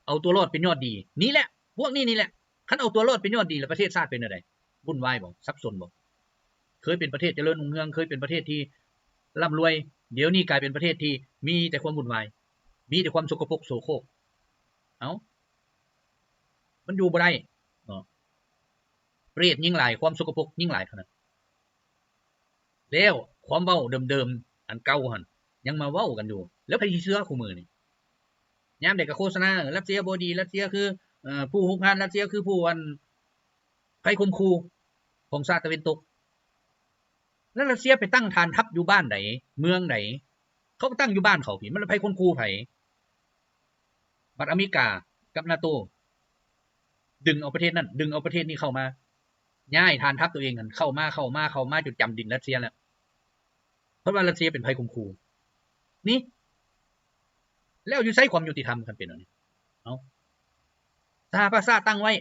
ເອົາຕົວລອດເປັນຍອດດີ ນີ້ແຫຼະ ພວກນີ້ນີ້ແຫຼະ. ຄັນເອົາຕົວລອດເປັນຍອດດີ ແລ້ວປະເທດຊາດເປັນແນວໃດ? ວຸ່ນວາຍບໍ່? ສັບສົນບໍ່? ເຄີຍເປັນປະເທດຈະເລີນຮຸ່ງເຮືອງ, ເຄີຍເປັນປະເທດທີ່ລ່ຳລວຍ, ດຽວນີ້ກາຍເປັນປະເທດທີ່ມີແຕ່ຄວາມວຸ່ນວາຍ, ມີແຕ່ຄວາມສົກກະປົກໂສໂຄກ. ເອົ້າ ມັນຢູ່ບໍ່ໄດ້ເນາະ. ເປຣດຍິ່ງຫຼາຍ ຄວາມສົກກະປົກຍິ່ງຫຼາຍເທົ່ານັ້ນ. ແລ້ວຄວາມເວົ້າເດີມໆ ອັນເກົ່າຫັ້ນ ຍັງມາເວົ້າກັນຢູ່ ແລ້ວໃຜຊິເຊື່ອຄູ່ມື້ນີ້? ຍາມໃດກໍໂຄສະນາ ເອີ ຣັດເຊຍບໍ່ດີ, ຣັດເຊຍຄື ເອີ ຜູ້ຮຸກຮານ, ຣັດເຊຍຄືຜູ້ ອັນ ໄພຂົ່ມຂູ່ຂອງຊາດຕາເວັນຕົກ. ແລ້ວຣັດເຊຍໄປຕັ້ງຖານທັບຢູ່ບ້ານໃດ ເມືອງໃດ? ເຂົາກໍຕັ້ງຢູ່ບ້ານເຂົາພີ້ ມັນລະໄພຂົ່ມຂູ່ໃຜ? ບັດອາເມລິກາກັບນາໂຕດຶງເອົາປະເທດນັ້ນ ດຶງເອົາປະເທດນີ້ເຂົ້າມາ ຍ້າຍຖານທັບຕົວເອງຫັ້ນເຂົ້າມາ ເຂົ້າມາ ເຂົ້າມາ ຈົນຈຳດິນຣັດເຊຍແລ້ວ ເພາະວ່າຣັດເຊຍເປັນໄພຂົ່ມຂູ່ນີ້. ແລ້ວຢູ່ໃສຄວາມຍຸຕິທຳຄັນເປັນແນວນີ້? ເອົ້າ ສະຫະປະຊາຊາດຕັ້ງໄວ້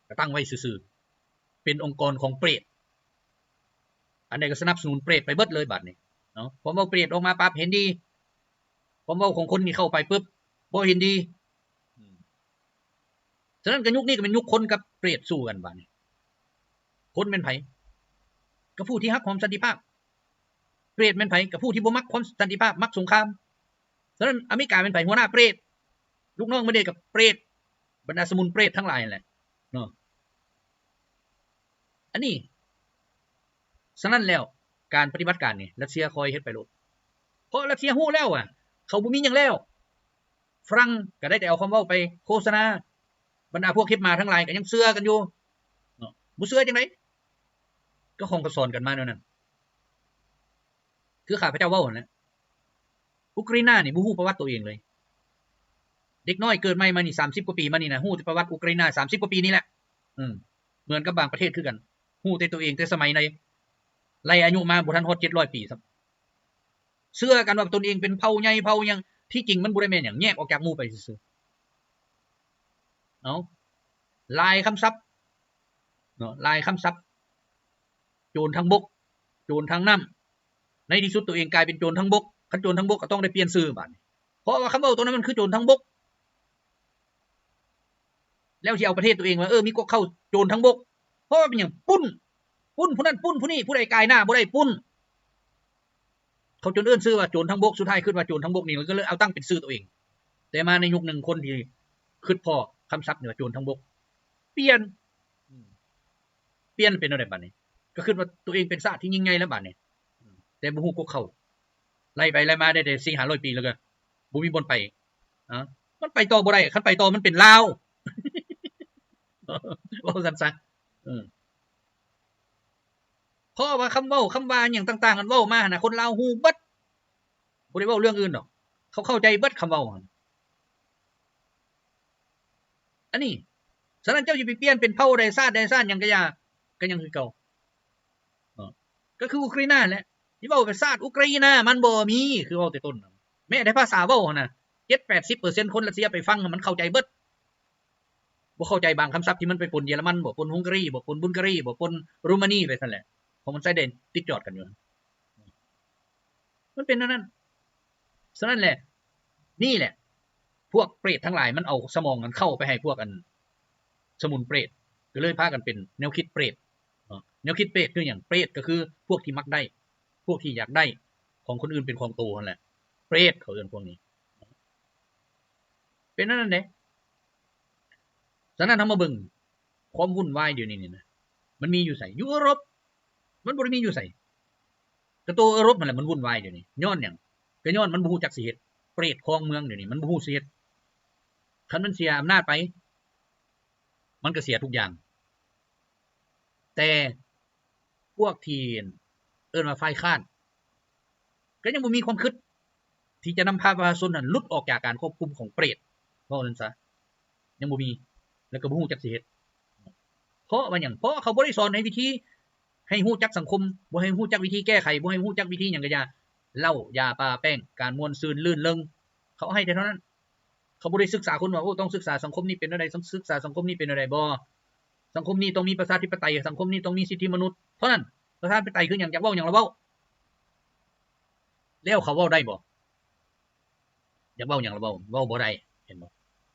ກໍຕັ້ງໄວ້ຊື່ໆ ເປັນອົງກອນຂອງເປຣດ ອັນໃດກໍສະໜັບສະໜູນເປຣດໄປເບິດເລີຍບາດນີ້ເນາະ. ຄວາມເວົ້າເປຣດອອກມາປັບເຫັນດີ ຄວາມເວົ້າຂອງຄົນນີ້ເຂົ້າໄປປຶບບໍ່ເຫັນດີ. ອືມ ສະນັ້ນກໍຍຸກນີ້ກໍແມ່ນຍຸກຄົນກັບເປຣດສູ້ກັນບາດນີ້. ຄົນແມ່ນໃຜ? ກໍຜູ້ທີ່ຮັກຫອມສັນຕິພາບ. ເປຣດແມ່ນໃຜ? ກໍຜູ້ທີ່ບໍ່ມັກຄວາມສັນຕິພາບ ມັກສົງຄາມ. ສະນັ້ນອາເມລິກາແມ່ນໃຜ? ຫົວໜ້າເປຣດ. ລູກນ້ອງມັນເດກໍເປຣດ. ບັນດາສະໝຸນເປຣດທັງຫຼາຍຫັ້ນແຫຼະເນາະ. ອັນນີ້ ສະນັ້ນແລ້ວ ການປະຕິບັດການນີ້ ຣັດເຊຍຄອຍເຮັດໄປໂລດ ເພາະຣັດເຊຍຮູ້ແລ້ວວ່າເຂົາບໍ່ມີຫຍັງແລ້ວ. ຝຣັ່ງກໍໄດ້ແຕ່ເອົາຄວາມເວົ້າໄປໂຄສະນາ, ບັນດາພວກເຮັດໝາທັງຫຼາຍກໍຍັງເຊື່ອກັນຢູ່ເນາະ. ບໍ່ເຊື່ອຈັ່ງໃດ? ກໍຂອງເຂົາສອນກັນມາແນວນັ້ນ. ຄືຂ້າພະເຈົ້າເວົ້າຫັ້ນແຫຼະ ອຸກຣາຍນານີ້ບໍ່ຮູ້ປະຫວັດຕົວເອງເລີຍ. ເດັກນ້ອຍເກີດໃໝ່ມານີ້ ສາມສິບກວ່າປີມານີ້ນະ ຮູ້ແຕ່ປະຫວັດອຸກຣາຍນາ ສາມສິບກວ່າປີນີ້ແຫຼະ. ເອີ ເໝືອນກັບບາງປະເທດຄືກັນ ຮູ້ແຕ່ຕົວເອງແຕ່ສະໄໝໃດ ໄລ່ອາຍຸມາບໍ່ທັນຮອດເຈັດຮ້ອຍປີຊ້ຳ. ເຊື່ອກັນວ່າຕົນເອງເປັນເຜົ່າໃຫຍ່ເຜົ່າຫຍັງ ທີ່ຈິງມັນບໍ່ໄດ້ແມ່ນຫຍັງ ແຍກອອກຈາກໝູ່ໄປຊື່ໆ. ເອົາ ລາຍຄຳສັບເນາະ ລາຍຄຳສັບ ໂຈນທາງບົກ ໂຈນທາງນ້ຳ. ໃນທີ່ສຸດຕົວເອງກາຍເປັນໂຈນທາງບົກ. ຄັນໂຈນທາງບົກກໍຕ້ອງໄດ້ປ່ຽນຊື່ບາດນີ້ ເພາະວ່າຄຳເວົ້າຕົວນັ້ນມັນຄືໂຈນທາງບົກ. ແລ້ວຊິເອົາປະເທດຕົວເອງວ່າ ເອີ ມີກົກເຄົ້າໂຈນທາງບົກ ເພາະວ່າເປັນຫຍັງ? ປຸ້ນ ປຸ້ນຜູ້ນັ້ນ ປຸ້ນຜູ້ນີ້ ຜູ້ໃດກາຍໜ້າບໍ່ໄດ້ ປຸ້ນ. ເຂົາຈົນເອີ້ນຊື່ວ່າໂຈນທາງບົກ ສຸດທ້າຍຄິດວ່າໂຈນທາງບົກນີ້ ກໍເລີຍເອົາຕັ້ງເປັນຊື່ຕົວເອງ. ແຕ່ມາໃນຍຸກໜຶ່ງ ຄົນທີ່ຄິດພໍ້ຄຳສັບນີ້ວ່າໂຈນທາງບົກ ປ່ຽນ ອືມ ປ່ຽນເປັນແນວໃດບາດນີ້? ກໍຄິດວ່າຕົວເອງເປັນຊາດທີ່ຍິ່ງໃຫຍ່ແລ້ວບາດນີ້ ອືມ ແຕ່ບໍ່ຮູ້ກົກເຄົ້າ ໄລ່ໄປໄລ່ມາໄດ້ແຕ່ສີ່ຫ້າຮ້ອຍປີ ແລ້ວກໍບໍ່ມີບ່ອນໄປ. ອາ ມັນໄປຕໍ່ບໍ່ໄດ້ ຄັນໄປຕໍ່ມັນເປັນລາວ ເວົ້າຊັ້ນຊະ. ເອີ ເພາະວ່າຄຳເວົ້າ ຄຳວ່າຫຍັງຕ່າງໆ ອັນເວົ້າມາຫັ້ນນະ ຄົນລາວຮູ້ເບິດ ບໍ່ໄດ້ເວົ້າເລື່ອງອື່ນດອກ ເຂົາເຂົ້າໃຈເບິດຄຳເວົ້າຫັ້ນ. ອັນນີ້ ສະນັ້ນເຈົ້າຊິໄປປ່ຽນເປັນເຜົ່າໃດຊາດໃດຊາດຫຍັງກະຢ່າ ກະຍັງຄືເກົ່າເນາະ. ກໍຄືອຸກຣາຍນາແຫຼະ ຊິເວົ້າວ່າຊາດອຸກຣາຍນາມັນບໍ່ມີ ຄືເວົ້າແຕ່ຕົ້ນ ແມ້ແຕ່ພາສາເວົ້າຫັ້ນນະ ເຈັດແປດສິບເປີເຊັນ ຄົນຣັດເຊຍໄປຟັງມັນເຂົ້າໃຈເບິດ. ບໍ່ເຂົ້າໃຈບາງຄຳສັບທີ່ມັນໄປປົນເຢຍລະມັນບໍ ປົນຮຸງກາຣີບໍ ປົນບຸນກາຣີບໍ ປົນໂຣມານີໄປຊັ້ນແຫຼະ ເພາະມັນໃຊ້ໄດ້ຕິດຈອດກັນຢູ່ ມັນເປັນແນວນັ້ນ. ສະນັ້ນແຫຼະ ນີ້ແຫຼະ ພວກເປຣດທັງຫຼາຍມັນເອົາສະໝອງນັ້ນເຂົ້າໄປໃຫ້ພວກອັນສະໝຸນເປຣດ ກໍເລີຍພາກັນເປັນແນວຄິດເປຣດເນາະ. ແນວຄິດເປຣດຄືຫຍັງ? ເປຣດກໍຄືພວກທີ່ມັກໄດ້ ພວກທີ່ຢາກໄດ້ຂອງຄົນອື່ນເປັນຂອງໂຕຫັ້ນແຫຼະ ເປຣດເຂົາເອີ້ນພວກນີ້ ເປັນອັນນັ້ນເດ້. ສະນັ້ນເຮົາມາເບິ່ງຄວາມວຸ່ນວາຍດຽວນີ້ນີ້ນະ ມັນມີຢູ່ໃສ? ຢູ່ເອີຣົບ ມັນບໍ່ໄດ້ມີຢູ່ໃສ. ກະໂຕເອີຣົບຫັ້ນແຫຼະມັນວຸ່ນວາຍດຽວນີ້ ຍ້ອນຫຍັງ? ກະຍ້ອນມັນບໍ່ຮູ້ຈັກຊິເຮັດ. ເປຣດຄອງເມືອງດຽວນີ້ມັນບໍ່ຮູ້ຊິເຮັດ. ຄັນມັນເສຍອຳນາດໄປ ມັນກໍເສຍທຸກຢ່າງ. ແຕ່ພວກທີ່ເອີ້ນວ່າຝ່າຍຄ້ານ ກໍຍັງບໍ່ມີຄວາມຄິດທີ່ຈະນຳພາປະຊາຊົນນັ້ນຫຼຸດອອກຈາກການຄວບຄຸມຂອງເປຣດ ເວົ້ານັ້ນຊະ ຍັງບໍ່ມີ ແລ້ວກໍບໍ່ຮູ້ຈັກຊິເຮັດ. ເພາະວ່າຫຍັງ? ເພາະເຂົາບໍ່ໄດ້ສອນໃຫ້ວິທີ ໃຫ້ຮູ້ຈັກສັງຄົມ, ບໍ່ໃຫ້ຮູ້ຈັກວິທີແກ້ໄຂ, ບໍ່ໃຫ້ຮູ້ຈັກວິທີຫຍັງກໍຢ່າ, ເຫຼົ້າ, ຢາ, ປາ, ແປ້ງ, ການມ່ວນຊື່ນ, ລື່ນເລີງ, ເຂົາໃຫ້ແຕ່ເທົ່ານັ້ນ. ເຂົາບໍ່ໄດ້ສຶກສາຄົນວ່າ ໂອ້ ຕ້ອງສຶກສາສັງຄົມນີ້ເປັນແນວໃດ, ສຶກສາສັງຄົມນີ້ເປັນແນວໃດ, ບໍ່. ສັງຄົມນີ້ຕ້ອງມີປະຊາທິປະໄຕ, ສັງຄົມນີ້ຕ້ອງມີສິດທິມະນຸດ. ເທົ່ານັ້ນ. ປະຊາທິປະໄຕຄືຫຍັງ? ຢາກເວົ້າຫຍັງລະເວົ້າ. ແລ້ວເຂົາເວົ້າໄດ້ບໍ່? ຢາກເວົ້າຫຍັງລະເວົ້າ, ເວົ້າບໍ່ໄດ້, ເຫັນບໍ່?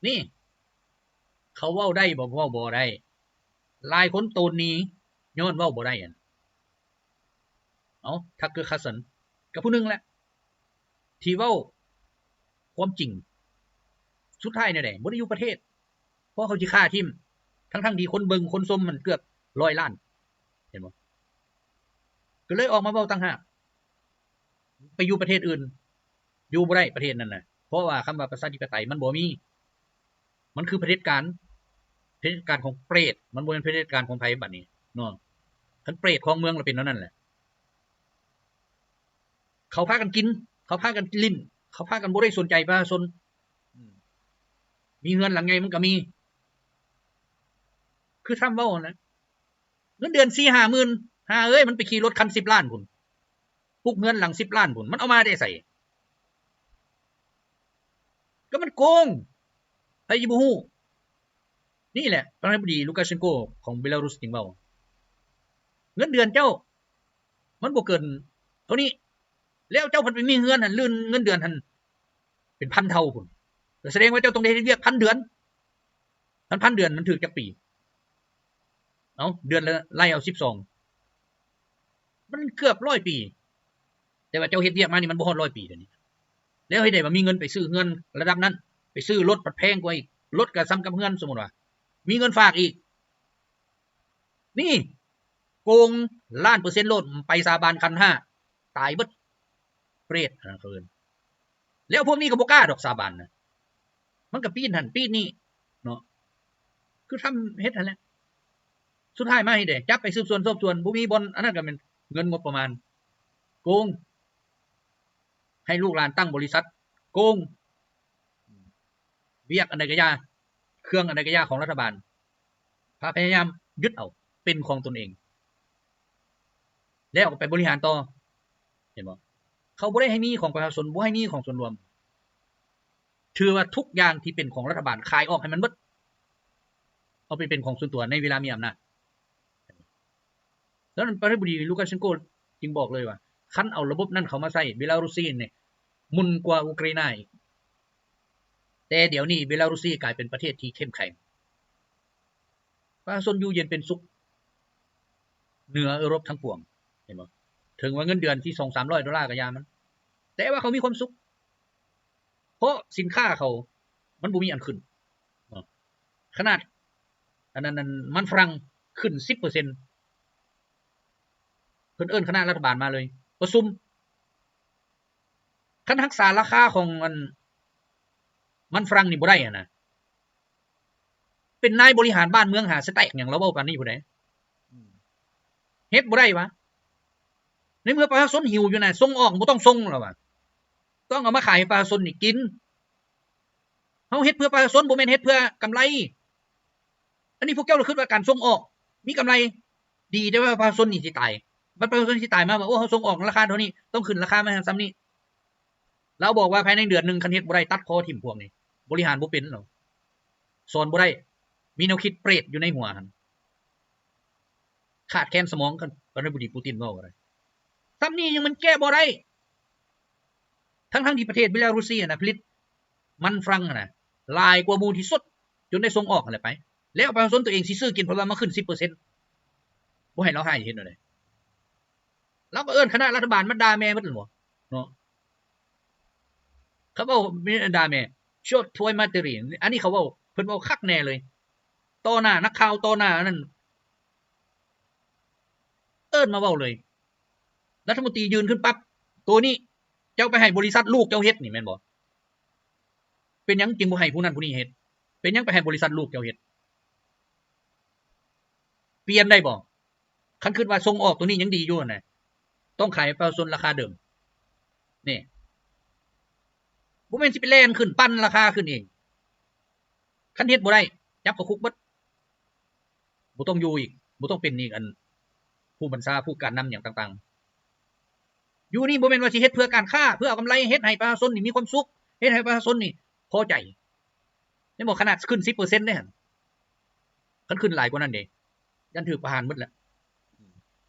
ນີ້ ເຂົາເວົ້າໄດ້ບໍ່? ເວົ້າບໍ່ໄດ້. ຫຼາຍຄົນໂຕນໜີຍ້ອນເວົ້າບໍ່ໄດ້ຫັ້ນ. ເອົາ ທັກເກີ ຄາຊັນ ກໍຜູ້ໜຶ່ງແຫຼະ ທີ່ເວົ້າຄວາມຈິງ. ສຸດທ້າຍແນວໃດ? ບໍ່ໄດ້ຢູ່ປະເທດ ເພາະເຂົາຊິຂ້າຖິ້ມ ທັງໆທີ່ຄົນເບິ່ງຄົນຊົມມັນເກືອບຮ້ອຍລ້ານ ເຫັນບໍ່? ກໍເລີຍອອກມາເວົ້າຕ່າງຫາກ ໄປຢູ່ປະເທດອື່ນ ຢູ່ບໍ່ໄດ້ປະເທດນັ້ນນະ ເພາະວ່າຄຳວ່າປະຊາທິປະໄຕມັນບໍ່ມີ. ມັນຄືຜະເດັດການ, ຜະເດັດການຂອງເປຣດ, ມັນບໍ່ແມ່ນຜະເດັດການຂອງໃຜບັດນີ້ເນາະ. ຄັນເປຣດຄອງເມືອງລະເປັນແນວນັ້ນແຫຼະ. ເຂົາພາກັນກິນ, ເຂົາພາກັນຫຼິ້ນ, ເຂົາພາກັນບໍ່ໄດ້ສົນໃຈປະຊາຊົນ. ມີເຮືອນຫຼັງໃຫຍ່ມັນກໍມີ ຄືທຣຳເວົ້າຫັ້ນແຫຼະ. ເງິນເດືອນສີ່ຫ້າໝື່ນ ຫາເອີຍ ມັນໄປຂີ່ລົດຄັນສິບລ້ານພຸ້ນ ປຸກເຮືອນຫຼັງສິບລ້ານພຸ້ນ ມັນເອົາມາແຕ່ໃສ? ກໍມັນໂກງ ໃຜຊິບໍ່ຮູ້? ນີ້ແຫຼະ ປະທານາທິບໍດີ ລູກາເຊັນໂກ ຂອງເບລາຣຸສຈຶ່ງເວົ້າ ເງິນເດືອນເຈົ້າມັນບໍ່ເກີນເທົ່ານີ້ ແລ້ວເຈົ້າພັດໄປມີເຮືອນຫັ້ນ ລື່ນເງິນເດືອນຫັ້ນເປັນພັນເທົ່າພຸ້ນ ກໍສະແດງວ່າເຈົ້າຕ້ອງໄດ້ເຮັດວຽກພັນເດືອນ. ພັນ ພັນເດືອນມັນຖືກຈັກປີ? ເອົາ ເດືອນລະໄລ່ເອົາສິບສອງ ມັນເກືອບຮ້ອຍປີ ແຕ່ວ່າເຈົ້າເຮັດວຽກມານີ້ມັນບໍ່ຮອດຮ້ອຍປີດຽວນີ້ ແລ້ວເຮັດໃດວ່າມີເງິນໄປຊື້ເຮືອນລະດັບນັ້ນ ໄປຊື້ລົດພັດແພງກວ່າອີກ ລົດກໍສ່ຳກັບເຮືອນ ສົມມຸດວ່າມີເງິນຝາກອີກ ນີ້ໂກງລ້ານເປີເຊັນໂລດ ໄປສາບານຂັນຫ້າ ຕາຍເບິດ ເປຣດຫັ້ນເຂົາເອີ້ນ. ແລ້ວພວກນີ້ກໍບໍ່ກ້າດອກສາບານນະ ມັນກໍປີ້ນຫັ້ນປີ້ນນີ້ເນາະ ຄືທຳເຮັດຫັ້ນແຫຼະ. ສຸດທ້າຍມາເຮັດໃດ? ຈັບໄປສືບສວນສອບສວນ ບໍ່ມີບ່ອນ ອັນນັ້ນກໍແມ່ນເງິນງົບປະມານ ໂກງ ໃຫ້ລູກຫຼານຕັ້ງບໍລິສັດ ໂກງ ວຽກອັນໃດກໍຢ່າ ເຄື່ອງອັນໃດກໍຢ່າຂອງລັດຖະບານ ພະ ພະຍາຍາມຍຶດເອົາເປັນຂອງຕົນເອງ ແລ້ວກໍໄປບໍລິຫານຕໍ່ ເຫັນບໍ່? ເຂົາບໍ່ໄດ້ໃຫ້ມີຂອງປະຊາຊົນ ບໍ່ໃຫ້ມີຂອງສ່ວນລວມ ຖືວ່າທຸກຢ່າງທີ່ເປັນຂອງລັດຖະບານຂາຍອອກໃຫ້ມັນເບິດ ເອົາໄປເປັນຂອງສ່ວນຕົວໃນເວລາມີອຳນາດ. ສະນັ້ນ ປະທານາທິບໍດີ ລູກາເຊັນໂກ ຈຶ່ງບອກເລີຍວ່າ ຄັນເອົາລະບົບນັ້ນເຂົ້າມາໃຊ້ ເບລາຣຸສຊີນີ້ໝຸ່ນກວ່າອຸກຣາຍນາອີກ. ແຕ່ດຽວນີ້ເບລາຣຸສຊີກາຍເປັນປະເທດທີ່ເຂັ້ມແຂງ ປະຊາຊົນຢູ່ເຢັນເປັນສຸກເໜືອເອີຣົບທັງປວງ ເຫັນບໍ່? ເຖິງວ່າເງິນເດືອນຊິສອງສາມຮ້ອຍໂດລາກໍຢ່າມັນ ແຕ່ວ່າເຂົາມີຄວາມສຸກ ເພາະສິນຄ້າເຂົາມັນບໍ່ມີອັນຂຶ້ນເນາະ. ຂະໜາດອັນນັ້ນ ອັນມັນຝຣັ່ງຂຶ້ນສິບເປີເຊັນ ເພິ່ນເອີ້ນຄະນະລັດຖະບານມາເລີຍປະຊຸມ ຄັນຮັກສາລາຄາຂອງອັນມັນຝຣັ່ງນີ້ບໍ່ໄດ້ຫັ້ນນະ ເປັນນາຍບໍລິຫານບ້ານເມືອງຫາສະແຕັກຫຍັງ ລາວເວົ້າປານນີ້ພຸ້ນໃດ ເຮັດບໍ່ໄດ້ຫວາ? ໃນເມື່ອປະຊາຊົນຫິວຢູ່ນະ ສົ່ງອອກບໍ່ຕ້ອງສົ່ງ ລາວວ່າ ຕ້ອງເອົາມາຂາຍໃຫ້ປະຊາຊົນນີ້ກິນ. ເຮົາເຮັດເພື່ອປະຊາຊົນ ບໍ່ແມ່ນເຮັດເພື່ອກຳໄລ. ອັນນີ້ພວກເຈົ້າລະຄິດວ່າການສົ່ງອອກມີກຳໄລດີ ແຕ່ວ່າປະຊາຊົນນີ້ຊິຕາຍ ບັດປະຊາຊົນຊິຕາຍມາວ່າ ໂອ້ ເຮົາສົ່ງອອກລາຄາເທົ່ານີ້ ຕ້ອງຂຶ້ນລາຄາມາສ່ຳນີ້. ລາວບອກວ່າພາຍໃນເດືອນໜຶ່ງ ຄັນເຮັດບໍ່ໄດ້ຕັດຄໍຖິ້ມພວກນີ້ ບໍລິຫານບໍ່ເປັນ ລາວສອນບໍ່ໄດ້ ມີແນວຄິດເປຣດຢູ່ໃນຫົວຫັ້ນ ຂາດແຄນສະໝອງ ປະທານາທິບໍດີປູຕິນເວົ້າກໍໄດ້ ສ່ຳນີ້ຍັງມັນແກ້ບໍ່ໄດ້ ທັງໆທີ່ປະເທດເບລາຣຸສຊີນະ ຜະລິດມັນຝຣັ່ງນະ ຫຼາຍກວ່າໝູ່ທີ່ສຸດ ຈົນໄດ້ສົ່ງອອກຫັ້ນແຫຼະໄປ ແລ້ວປະຊາຊົນຕົວເອງຊິຊື້ກິນ ເພາະວ່າມາຂຶ້ນສິບເປີເຊັນ ບໍ່ໃຫ້ລາວໃຫ້ເຮັດແນວໃດ? ລາວກໍເອີ້ນຄະນະລັດຖະບານມາດ່າແມ່ໝົດແລ້ວເນາະ ເຂົາເວົ້າແມ່ນດ່າແມ່ Чёрт твою матери ອັນນີ້ເຂົາເວົ້າ ເພິ່ນເວົ້າຄັກແນ່ເລີຍ ຕໍ່ໜ້ານັກຂ່າວ ຕໍ່ໜ້າອັນນັ້ນ ເອີ້ນມາເວົ້າເລີຍ ລັດຖະມົນຕີຍື່ນຂຶ້ນປັບ ໂຕນີ້ເຈົ້າໄປໃຫ້ບໍລິສັດລູກເຈົ້າເຮັດນີ້ແມ່ນບໍ່? ເປັນຫຍັງຈຶ່ງບໍ່ໃຫ້ຜູ້ນັ້ນຜູ້ນີ້ເຮັດ? ເປັນຫຍັງໄປໃຫ້ບໍລິສັດລູກເຈົ້າເຮັດ? ປ່ຽນໄດ້ບໍ່? ຄັນຄິດວ່າສົ່ງອອກໂຕນີ້ຍັງດີຢູ່ຫັ້ນນະ ຕ້ອງຂາຍໃຫ້ປະຊາຊົນລາຄາເດີມ. ນີ້ ບໍ່ແມ່ນຊິໄປແລ່ນຂຶ້ນ ປັ່ນລາຄາຂຶ້ນເອງ. ຄັນເຮັດບໍ່ໄດ້ ຈັບເຂົ້າຄຸກເບິດ. ບໍ່ຕ້ອງຢູ່ອີກ ບໍ່ຕ້ອງເປັນອີກ ອັນ ຜູ້ບັນຊາ ຜູ້ການນຳຫຍັງຕ່າງໆ. ຢູ່ນີ້ບໍ່ແມ່ນວ່າຊິເຮັດເພື່ອການຄ້າ ເພື່ອເອົາກຳໄລ ເຮັດໃຫ້ປະຊາຊົນນີ້ມີຄວາມສຸກ ເຮັດໃຫ້ປະຊາຊົນນີ້ພໍໃຈ. ແມ່ນບໍ່? ຂະໜາດຂຶ້ນສິບເປີເຊັນເດ້ຫັ້ນ ຄັນຂຶ້ນຫຼາຍກວ່ານັ້ນເດ້ ຢ້ານຖືກປະຫານໝົດແຫຼະ.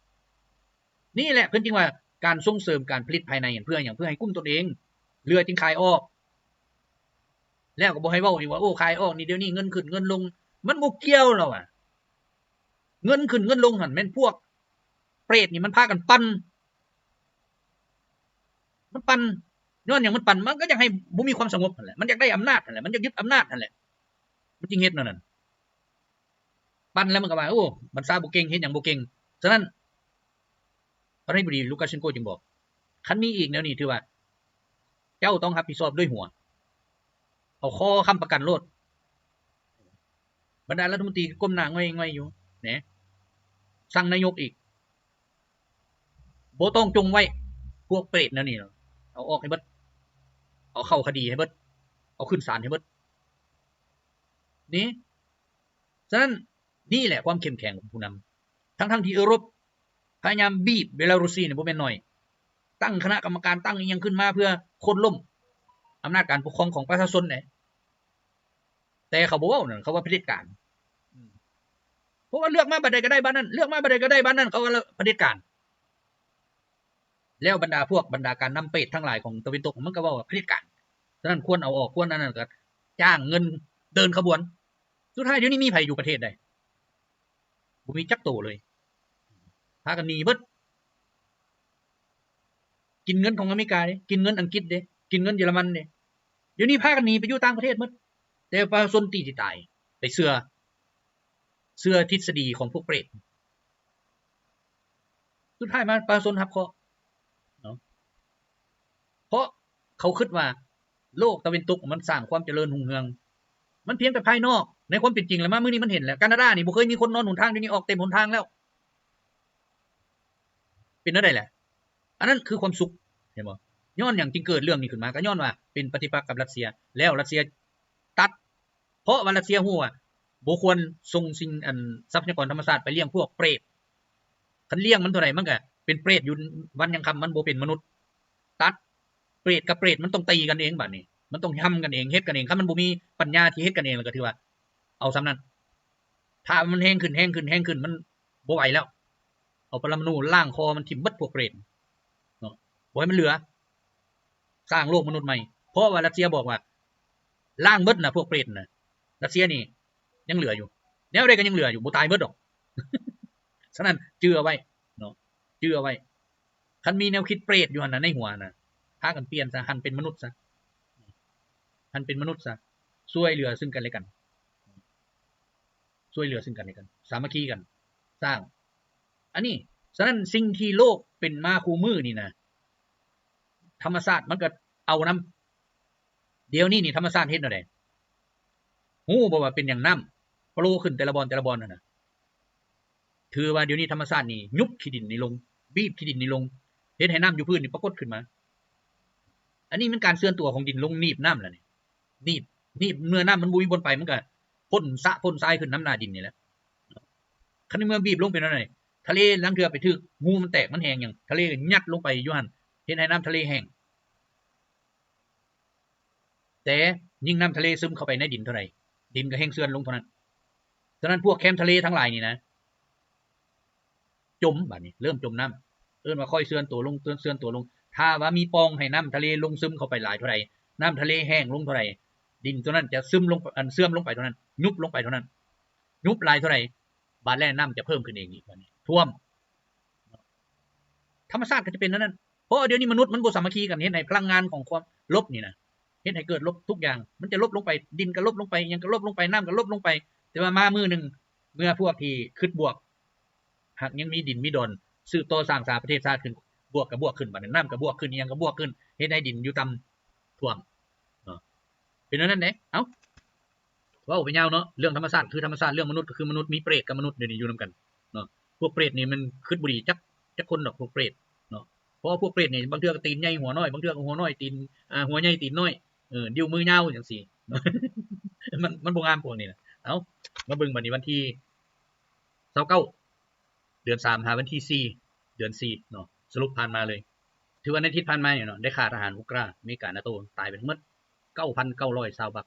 ນີ້ແຫຼະເພິ່ນຈຶ່ງວ່າ ການສົ່ງເສີມການຜະລິດພາຍໃນ ເພື່ອຫຍັງ? ເພື່ອໃຫ້ກຸ້ມຕົນເອງ ເຫຼືອຈຶ່ງຂາຍອອກ. ແລ້ວກໍບໍ່ໃຫ້ເວົ້າອີກວ່າ ໂອ້ ຂາຍອອກນີ້ ດຽວນີ້ເງິນຂຶ້ນເງິນລົງ ມັນບໍ່ກ່ຽວແລ້ວອະ. ເງິນຂຶ້ນເງິນລົງຫັ້ນແມ່ນພວກເປຣດນີ້ມັນພາກັນປັ່ນ ມັນປັ່ນ. ຍ້ອນຫຍັງມັນປັ່ນ? ມັນກໍຢາກໃຫ້ບໍ່ມີຄວາມສະຫງົບຫັ້ນແຫຼະ ມັນຢາກໄດ້ອຳນາດຫັ້ນແຫຼະ ມັນຢາກຍຶດອຳນາດຫັ້ນແຫຼະ ມັນຈຶ່ງເຮັດແນວນັ້ນ. ປັ່ນແລ້ວມັນກໍວ່າ ໂອ້ ບັນຊາບໍ່ເກັ່ງ ເຮັດຫຍັງບໍ່ເກັ່ງ. ສະນັ້ນ ປະທານາທິບໍດີລູກາເຊັນໂກຈຶ່ງບອກ ຄັນມີອີກແນວນີ້ຖືວ່າເຈົ້າຕ້ອງຮັບຜິດຊອບດ້ວຍຫົວ ເອົາຄໍຄ້ຳປະກັນໂລດ. ບັນດາລັດຖະມົນຕີກໍກົ້ມໜ້າຫງອຍໆຢູ່ແນ. ສັ່ງນາຍົກອີກ ບໍ່ຕ້ອງຈົ່ງໄວ້ ພວກເປຣດແນວນີ້ ເອົາອອກໃຫ້ເບິດ ເອົາເຂົ້າຄະດີໃຫ້ເບິດ ເອົາຂຶ້ນສານໃຫ້ເບິດ. ນີ້ ສະນັ້ນ ນີ້ແຫຼະຄວາມເຂັ້ມແຂງຂອງຜູ້ນຳ ທັງໆທີ່ເອີຣົບພະຍາຍາມບີບເບລາຣຸດຊີນີ້ບໍ່ແມ່ນໜ້ອຍ ຕັ້ງຄະນະກຳມະການ ຕັ້ງອີ່ຫຍັງຂຶ້ນມາເພື່ອໂຄ່ນລົ້ມອຳນາດການປົກຄອງຂອງປະຊາຊົນເດ້ ແຕ່ເຂົາບໍ່ເວົ້ານັ້ນ ເຂົາວ່າຜະເດັດການ. ເພາະວ່າເລືອກມາບັດໃດກໍໄດ້ບັດນັ້ນ ເລືອກມາບັດໃດກໍໄດ້ບັດນັ້ນ ເຂົາວ່າຜະເດັດການ. ແລ້ວບັນດາພວກ ບັນດາການນຳເປຣດທັງຫຼາຍຂອງຕາເວັນຕົກ ມັນກໍເວົ້າວ່າຜະເດັດການ. ສະນັ້ນຄວນເອົາອອກ ຄວນອັນນັ້ນ ກໍຈ້າງເງິນເດີນຂະບວນ. ສຸດທ້າຍດຽວນີ້ມີໃຜຢູ່ປະເທດໃດ? ບໍ່ມີຈັກໂຕເລີຍ. ພາກັນໜີເບິດ. ກິນເງິນຂອງອາເມລິກາເດ້ ກິນເງິນອັງກິດເດ້ ກິນເງິນເຢຍລະມັນເດ້. ດຽວນີ້ພາກັນໜີໄປຢູ່ຕ່າງປະເທດໝົດ. ແຕ່ປະຊາຊົນຕີທີ່ຕາຍ ໄປເຊື່ອ ເຊື່ອທິດສະດີຂອງພວກເປຣດ. ສຸດທ້າຍມາປະຊາຊົນຮັບເຄາະເນາະ ເພາະເຂົາຄິດວ່າໂລກຕາເວັນຕົກມັນສ້າງຄວາມຈະເລີນຮຸ່ງເຮືອງ ມັນພຽງແຕ່ພາຍນອກ. ໃນຄວາມເປັນຈິງແລ້ວ ມາມື້ນີ້ມັນເຫັນແລ້ວ ການາດານີ້ບໍ່ເຄີຍມີຄົນນອນຫົນທາງ ດຽວນີ້ອອກເຕັມຫົນທາງແລ້ວ. ເປັນແນວໃດແຫຼະ? ອັນນັ້ນຄືຄວາມສຸກ ເຫັນບໍ່? ຍ້ອນຫຍັງຈຶ່ງເກີດເລື່ອງນີ້ຂຶ້ນມາ? ກໍຍ້ອນວ່າເປັນປະຕິປັກກັບຣັດເຊຍ ແລ້ວຣັດເຊຍຕັດ ເພາະວ່າຣັດເຊຍຮູ້ວ່າບໍ່ຄວນສົ່ງສິ່ງ ອັນ ຊັບພະຍາກອນທຳມະຊາດໄປລ້ຽງພວກເປຣດ. ຄັນລ້ຽງມັນເທົ່າໃດ ມັນກໍເປັນເປຣດຢູ່ວັນຍັງຄ່ຳ ມັນບໍ່ເປັນມະນຸດ. ຕັດ ເປຣດກັບເປຣດມັນຕ້ອງຕີກັນເອງ ບາດນີ້ມັນຕ້ອງຮຳກັນເອງ ເຮັດກັນເອງ. ຄັນມັນບໍ່ມີປັນຍາທີ່ເຮັດກັນເອງ ແລ້ວກໍຖືວ່າເອົາສ່ຳນັ້ນ. ຖ້າມັນແຮງຂຶ້ນ ແຮງຂຶ້ນ ແຮງຂຶ້ນ ມັນບໍ່ໄຫວແລ້ວ. ເອົາປະລະມະນູລ້າງຄໍມັນຖິ້ມເບິດພວກເປຣດເນາະ ບໍ່ໃຫ້ມັນເຫຼືອ. ສ້າງໂລກມະນຸດໃໝ່ ເພາະວ່າຣັດເຊຍບອກວ່າລ້າງເບິດນະ ພວກເປຣດນະ. ຣັດເຊຍນີ້ຍັງເຫຼືອຢູ່ ແນວໃດກໍຍັງເຫຼືອຢູ່ ບໍ່ຕາຍເບິດດອກ. ສະນັ້ນຈື່ເອົາໄວ້ເນາະ ຈື່ເອົາໄວ້. ຄັນມີແນວຄິດເປຣດຢູ່ຫັ້ນນະ ໃນຫົວນະ ພາກັນປ່ຽນຊະ ຫັນເປັນມະນຸດຊະ ຫັນເປັນມະນຸດຊະ ຊ່ວຍເຫຼືອຊຶ່ງກັນແລະກັນ ຊ່ວຍເຫຼືອຊຶ່ງກັນແລະກັນ ສາມັກຄີກັນ ສ້າງ ອັນນີ້. ສະນັ້ນສິ່ງທີ່ໂລກເປັນມາຄູ່ມື້ນີ້ນະ ທຳມະຊາດມັນກໍເອົານຳ. ດຽວນີ້ນີ້ທຳມະຊາດເຮັດແນວໃດ? ຮູ້ບໍ່ວ່າເປັນຫຍັງນ້ຳໂປຣຂຶ້ນແຕ່ລະບ່ອນແຕ່ລະບ່ອນຫັ້ນນະ? ຖືວ່າດຽວນີ້ທຳມະຊາດນີ້ຍຸບຂີ້ດິນນີ້ລົງ ບີບຂີ້ດິນນີ້ລົງ ເຮັດໃຫ້ນ້ຳຢູ່ພື້ນນີ້ປາກົດຂຶ້ນມາ. ອັນນີ້ແມ່ນການເຊື່ອນຕົວຂອງດິນລົງໜີບນ້ຳແລ້ວນີ້ ໜີບ ໜີບ ເມື່ອນ້ຳມັນບໍ່ມີບ່ອນໄປ ມັນກໍພົ້ນສະພົ້ນຊາຍຂຶ້ນນຳໜ້າດິນນີ້ແຫຼະ. ຄັນເມື່ອບີບລົງເປັນແນວໃດ? ທະເລລາງເທື່ອໄປຖືກຮູມັນແຕກມັນແຫ້ງຫຍັງ ທະເລກໍຍັດລົງໄປຢູ່ຫັ້ນ ເຮັດໃຫ້ນ້ຳທະເລແຫ້ງ. ແຕ່ຍິ່ງນ້ຳທະເລຊຶມເຂົ້າໄປໃນດິນເທົ່າໃດ ດິນກໍແຮ່ງເຊື່ອນລົງເທົ່ານັ້ນ. ສະນັ້ນພວກແຄມທະເລທັງຫຼາຍນີ້ນະ ຈົມ ບາດນີ້ເລີ່ມຈົມນ້ຳ ເອີ້ນວ່າຄ່ອຍເຊື່ອນຕົວລົງ ເຊື່ອນ ເຊື່ອນຕົວລົງ. ຖ້າວ່າມີປ່ອງໃຫ້ນ້ຳທະເລລົງຊຶມເຂົ້າໄປຫຼາຍເທົ່າໃດ ນ້ຳທະເລແຫ້ງລົງເທົ່າໃດ ດິນຕົວນັ້ນຈະຊຶມລົງ ອັນ ເຊື່ອມລົງໄປເທົ່ານັ້ນ ຍຸບລົງໄປເທົ່ານັ້ນ. ຍຸບຫຼາຍເທົ່າໃດ ບາດແລ້ວນ້ຳຈະເພີ່ມຂຶ້ນເອງອີກ ບາດນີ້ຖ້ວມ. ທຳມະຊາດກໍຈະເປັນແນວນັ້ນ ເພາະວ່າດຽວນີ້ມະນຸດມັນບໍ່ສາມັກຄີກັນ ເຮັດໃຫ້ພະລັງງານຂອງຄວາມລົບນີ້ນະ ເຮັດໃຫ້ເກີດລົບທຸກຢ່າງ ມັນຈະລົບລົງໄປ ດິນກໍລົບລົງໄປ ຫຍັງກໍລົບລົງໄປ ນ້ຳກໍລົບລົງໄປ. ແຕ່ວ່າມາມື້ໜຶ່ງ ເມື່ອພວກທີ່ຄິດບວກ ຫາກຍັງມີດິນມີດອນ ສືບຕໍ່ສ້າງສາປະເທດຊາດຂຶ້ນ ບວກກໍບວກຂຶ້ນ ບາດນີ້ນ້ຳກໍບວກຂຶ້ນ ອີ່ຫຍັງກໍບວກຂຶ້ນ ເຮັດໃຫ້ດິນຢູ່ຕ່ຳຖ້ວມເນາະ ເປັນແນວນັ້ນເດ້. ເອົ້າ ເວົ້າໄປຍາວເນາະ ເລື່ອງທຳມະຊາດຄືທຳມະຊາດ ເລື່ອງມະນຸດກໍຄືມະນຸດ ມີເປດກັບມະນຸດດຽວນີ້ຢູ່ນຳກັນເນາະ. ພວກເປດນີ້ມັນຄຶດບໍ່ດີຈັກ ຈັກຄົນດອກ ພວກເປດເນາະ. ເພາະວ່າພວກເປດນີ້ ບາງເທື່ອກໍຕີນໃຫຍ່ຫົວນ້ອຍ ບາງເທື່ອກໍຫົວນ້ອຍຕີນ ອ່າ ຫົວໃຫຍ່ຕີນນ້ອຍ ເອີ ດິ້ວມືຍາວຈັ່ງຊີ້ ມັນ ມັນບໍ່ງາມພວກນີ້ນະ. ເອົ້າ ມາເບິ່ງບັດນີ້ ວັນທີຊາວເກົ້າ ເດືອນສາມ ຫາວັນທີສີ່ ເດືອນສີ່ເນາະ ສະຫຼຸບຜ່ານມາເລີຍ. ຖືວ່າໃນອາທິດຜ່ານມານີ້ເນາະ ໄດ້ຂ້າທະຫານອຸກຣາ ອາເມລິກາ ນາໂຕ ຕາຍໄປທັງໝົດ ເກົ້າພັນເກົ້າຮ້ອຍຊາວບັກ.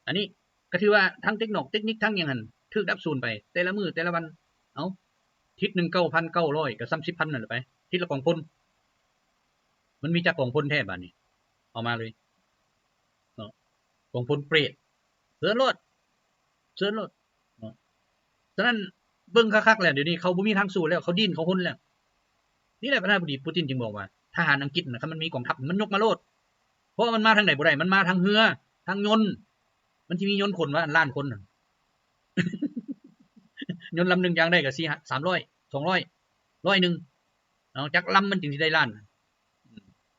ອັນນີ້ກໍຖືວ່າທັງເຕັກນອກເຕັກນິກທັງຫຍັງຫັ້ນ ຖືກດັບສູນໄປແຕ່ລະມື້ແຕ່ລະວັນ. ເອົ້າ ທິດໜຶ່ງ ເກົ້າພັນເກົ້າຮ້ອຍ ກໍສ່ຳສິບພັນນັ້ນແຫຼະໄປ ທິດລະກອງພົນ. ມັນມີຈັກກອງພົນແທ້ບາດນີ້ ເອົາມາເລີຍເນາະ ກອງພົນເປດ ເຊີນໂລດ ເຊີນໂລດເນາະ. ສະນັ້ນເບິ່ງຄັກໆແລ້ວ ດຽວນີ້ເຂົາບໍ່ມີທາງສູ້ແລ້ວ ເຂົາດີ້ນເຂົາຮົນແລ້ວ. ນີ້ແຫຼະປະທານາທິບໍດີປູຕິນຈຶ່ງບອກວ່າ ທະຫານອັງກິດນະ ຄັນມັນມີກອງທັບ ມັນຍົກມາໂລດ ເພາະວ່າມັນມາທາງໃດບໍ່ໄດ້ ມັນມາທາງເຮືອ ທາງຍົນ ມັນຊິມີຍົນຂົນວ່າລ້ານຄົນ ຍົນລຳໜຶ່ງຢ່າງໃດກໍສີ່ ສາມຮ້ອຍ ສອງຮ້ອຍ ຮ້ອຍໜຶ່ງ ເອົາ ຈັກລຳມັນຈຶ່ງຊິໄດ້ລ້ານ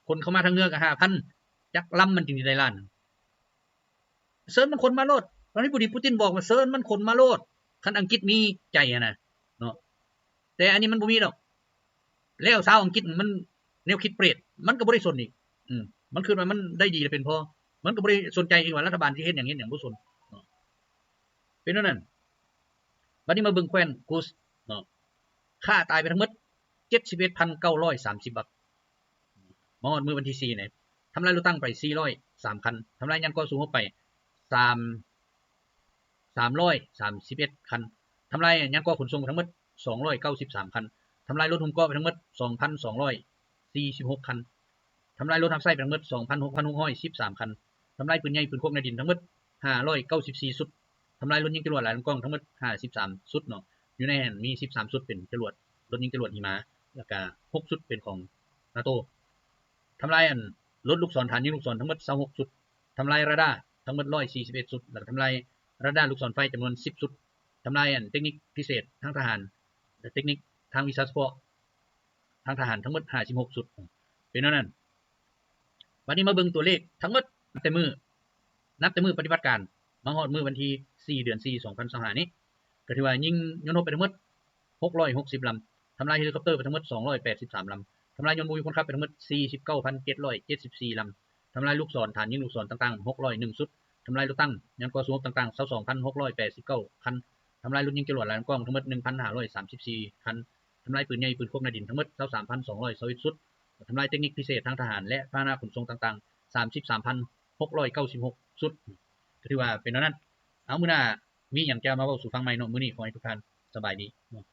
ຄົນເຂົ້າມາທາງເຮືອກໍຫ້າພັນ ຈັກລຳມັນຈຶ່ງຊິໄດ້ລ້ານ. ເຊີນມັນຂົນມາໂລດ ປະທານາທິບໍດີປູຕິນບອກວ່າເຊີນມັນຂົນມາໂລດ ຄັນອັງກິດມີໃຈຫັ້ນນະເນາະ. ແຕ່ອັນນີ້ມັນບໍ່ມີດອກ ແລ້ວຊາວອັງກິດມັນແນວຄິດເປດ ມັນກໍບໍ່ໄດ້ສົນອີກ ອືມ ມັນຄິດວ່າມັນໄດ້ດີແລ້ວເປັນພໍ ມັນກໍບໍ່ໄດ້ສົນໃຈອີກວ່າລັດຖະບານຊິເຮັດຫຍັງ ເຮັດຫຍັງ ບໍ່ສົນເນາະ ເປັນແນວນັ້ນ. ບັດນີ້ມາເບິ່ງແຄວ້ນກູສເນາະ ຂ້າຕາຍໄປທັງໝົດ ເຈັດສິບເອັດພັນເກົ້າຮ້ອຍສາມສິບບັກ ມາຮອດມື້ວັນທີສີ່ນີ້ ທຳລາຍລົດຕັງໄປສີ່ຮ້ອຍສາມຄັນ ທຳລາຍຍານກໍ່ສູ້ຮົບໄປສາມ ສາມຮ້ອຍສາມສິບເອັດຄັນ ທຳລາຍຍານກໍ່ຂົນສົ່ງໄປທັງໝົດສອງຮ້ອຍເກົ້າສິບສາມຄັນ ທຳລາຍລົດຫຸມເກາະໄປທັງໝົດສອງພັນສອງຮ້ອຍສີ່ສິບຫົກຄັນ ທຳລາຍລົດຮັບໃຊ້ໄປທັງໝົດສອງພັນ ຫົກພັນຫົກຮ້ອຍສິບສາມຄັນ ທຳລາຍປືນໃຫຍ່ປືນຄົກໃນດິນທັງໝົດຫ້າຮ້ອຍເກົ້າສິບສີ່ຊຸດ ທຳລາຍລົດຍິງຈະຫຼວດຫຼາຍລຳກ້ອງທັງໝົດຫ້າສິບສາມຊຸດເນາະ ຢູ່ໃນຫັ້ນມີສິບສາມຊຸດເປັນຈະຫຼວດ ລົດຍິງຈະຫຼວດຫິມະ ແລ້ວກະຫົກຊຸດເປັນຂອງນາໂຕ ທຳລາຍອັນລົດລູກສອນຖານຍິງລູກສອນທັງໝົດຊາວຫົກຊຸດ ທຳລາຍຣາດາທັງໝົດຮ້ອຍສີ່ສິບເອັດຊຸດ ແລ້ວກະທຳລາຍຣາດາລູກສອນໄຟຈຳນວນສິບຊຸດ ທຳລາຍອັນເຕັກນິກພິເສດທາງທະຫານ ແລະ ເຕັກນິກທາງວິຊາສະເພາະທາງທະຫານທັງໝົດຫ້າສິບຫົກຊຸດ ເປັນແນວນັ້ນ. ບັດນີ້ມາເບິ່ງຕົວເລກທັງໝົດ ນັບແຕ່ມື້ ນັບແຕ່ມື້ປະຕິບັດການ ມາຮອດມື້ວັນທີສີ່ ເດືອນສີ່ ສອງພັນຊາວຫ້ານີ້ ກໍຖືວ່າຍິງຍົນຮົບໄປທັງໝົດຫົກຮ້ອຍຫົກສິບລຳ, ທຳລາຍເຮລິຄອບເຕີໄປທັງໝົດສອງຮ້ອຍແປດສິບສາມລຳ, ທຳລາຍຍົນບໍ່ມີຄົນຂັບໄປທັງໝົດສີ່ສິບເກົ້າພັນເຈັດຮ້ອຍເຈັດສິບສີ່ລຳ, ທຳລາຍລູກສອນ ຖານຍິງລູກສອນຕ່າງໆຫົກຮ້ອຍໜຶ່ງຊຸດ, ທຳລາຍລົດຕັງ ຍານກໍ່ສູ້ຮົບຕ່າງໆຊາວສອງພັນຫົກຮ້ອຍແປດສິບເກົ້າຄັນ, ທຳລາຍລົດຍິງຈະຫຼວດຫຼາຍລຳກ້ອງທັງໝົດໜຶ່ງພັນຫ້າຮ້ອຍສາມສິບສີ່ຄັນ, ທຳລາຍປືນໃຫຍ່ປືນຄົກໃນດິນທັງໝົດຊາວສາມພັນສອງຮ້ອຍຊາວເອັດຊຸດ, ທຳລາຍເຕັກນິກພິເສດທາງທະຫານ ແລະ ພາຫະນະຂົນສົ່ງຕ່າງໆສາມສິບສາມພັນຫົກຮ້ອຍເກົ້າສິບຫົກຊຸດ. ກໍຖືວ່າເປັນແນວນັ້ນ. ເອົາ ມື້ໜ້າມີຫຍັງຈະມາເວົ້າສູ່ຟັງໃໝ່ເນາະ. ມື້ນີ້ຂໍໃຫ້ທຸກທ່ານສະບາຍດີເນາະ.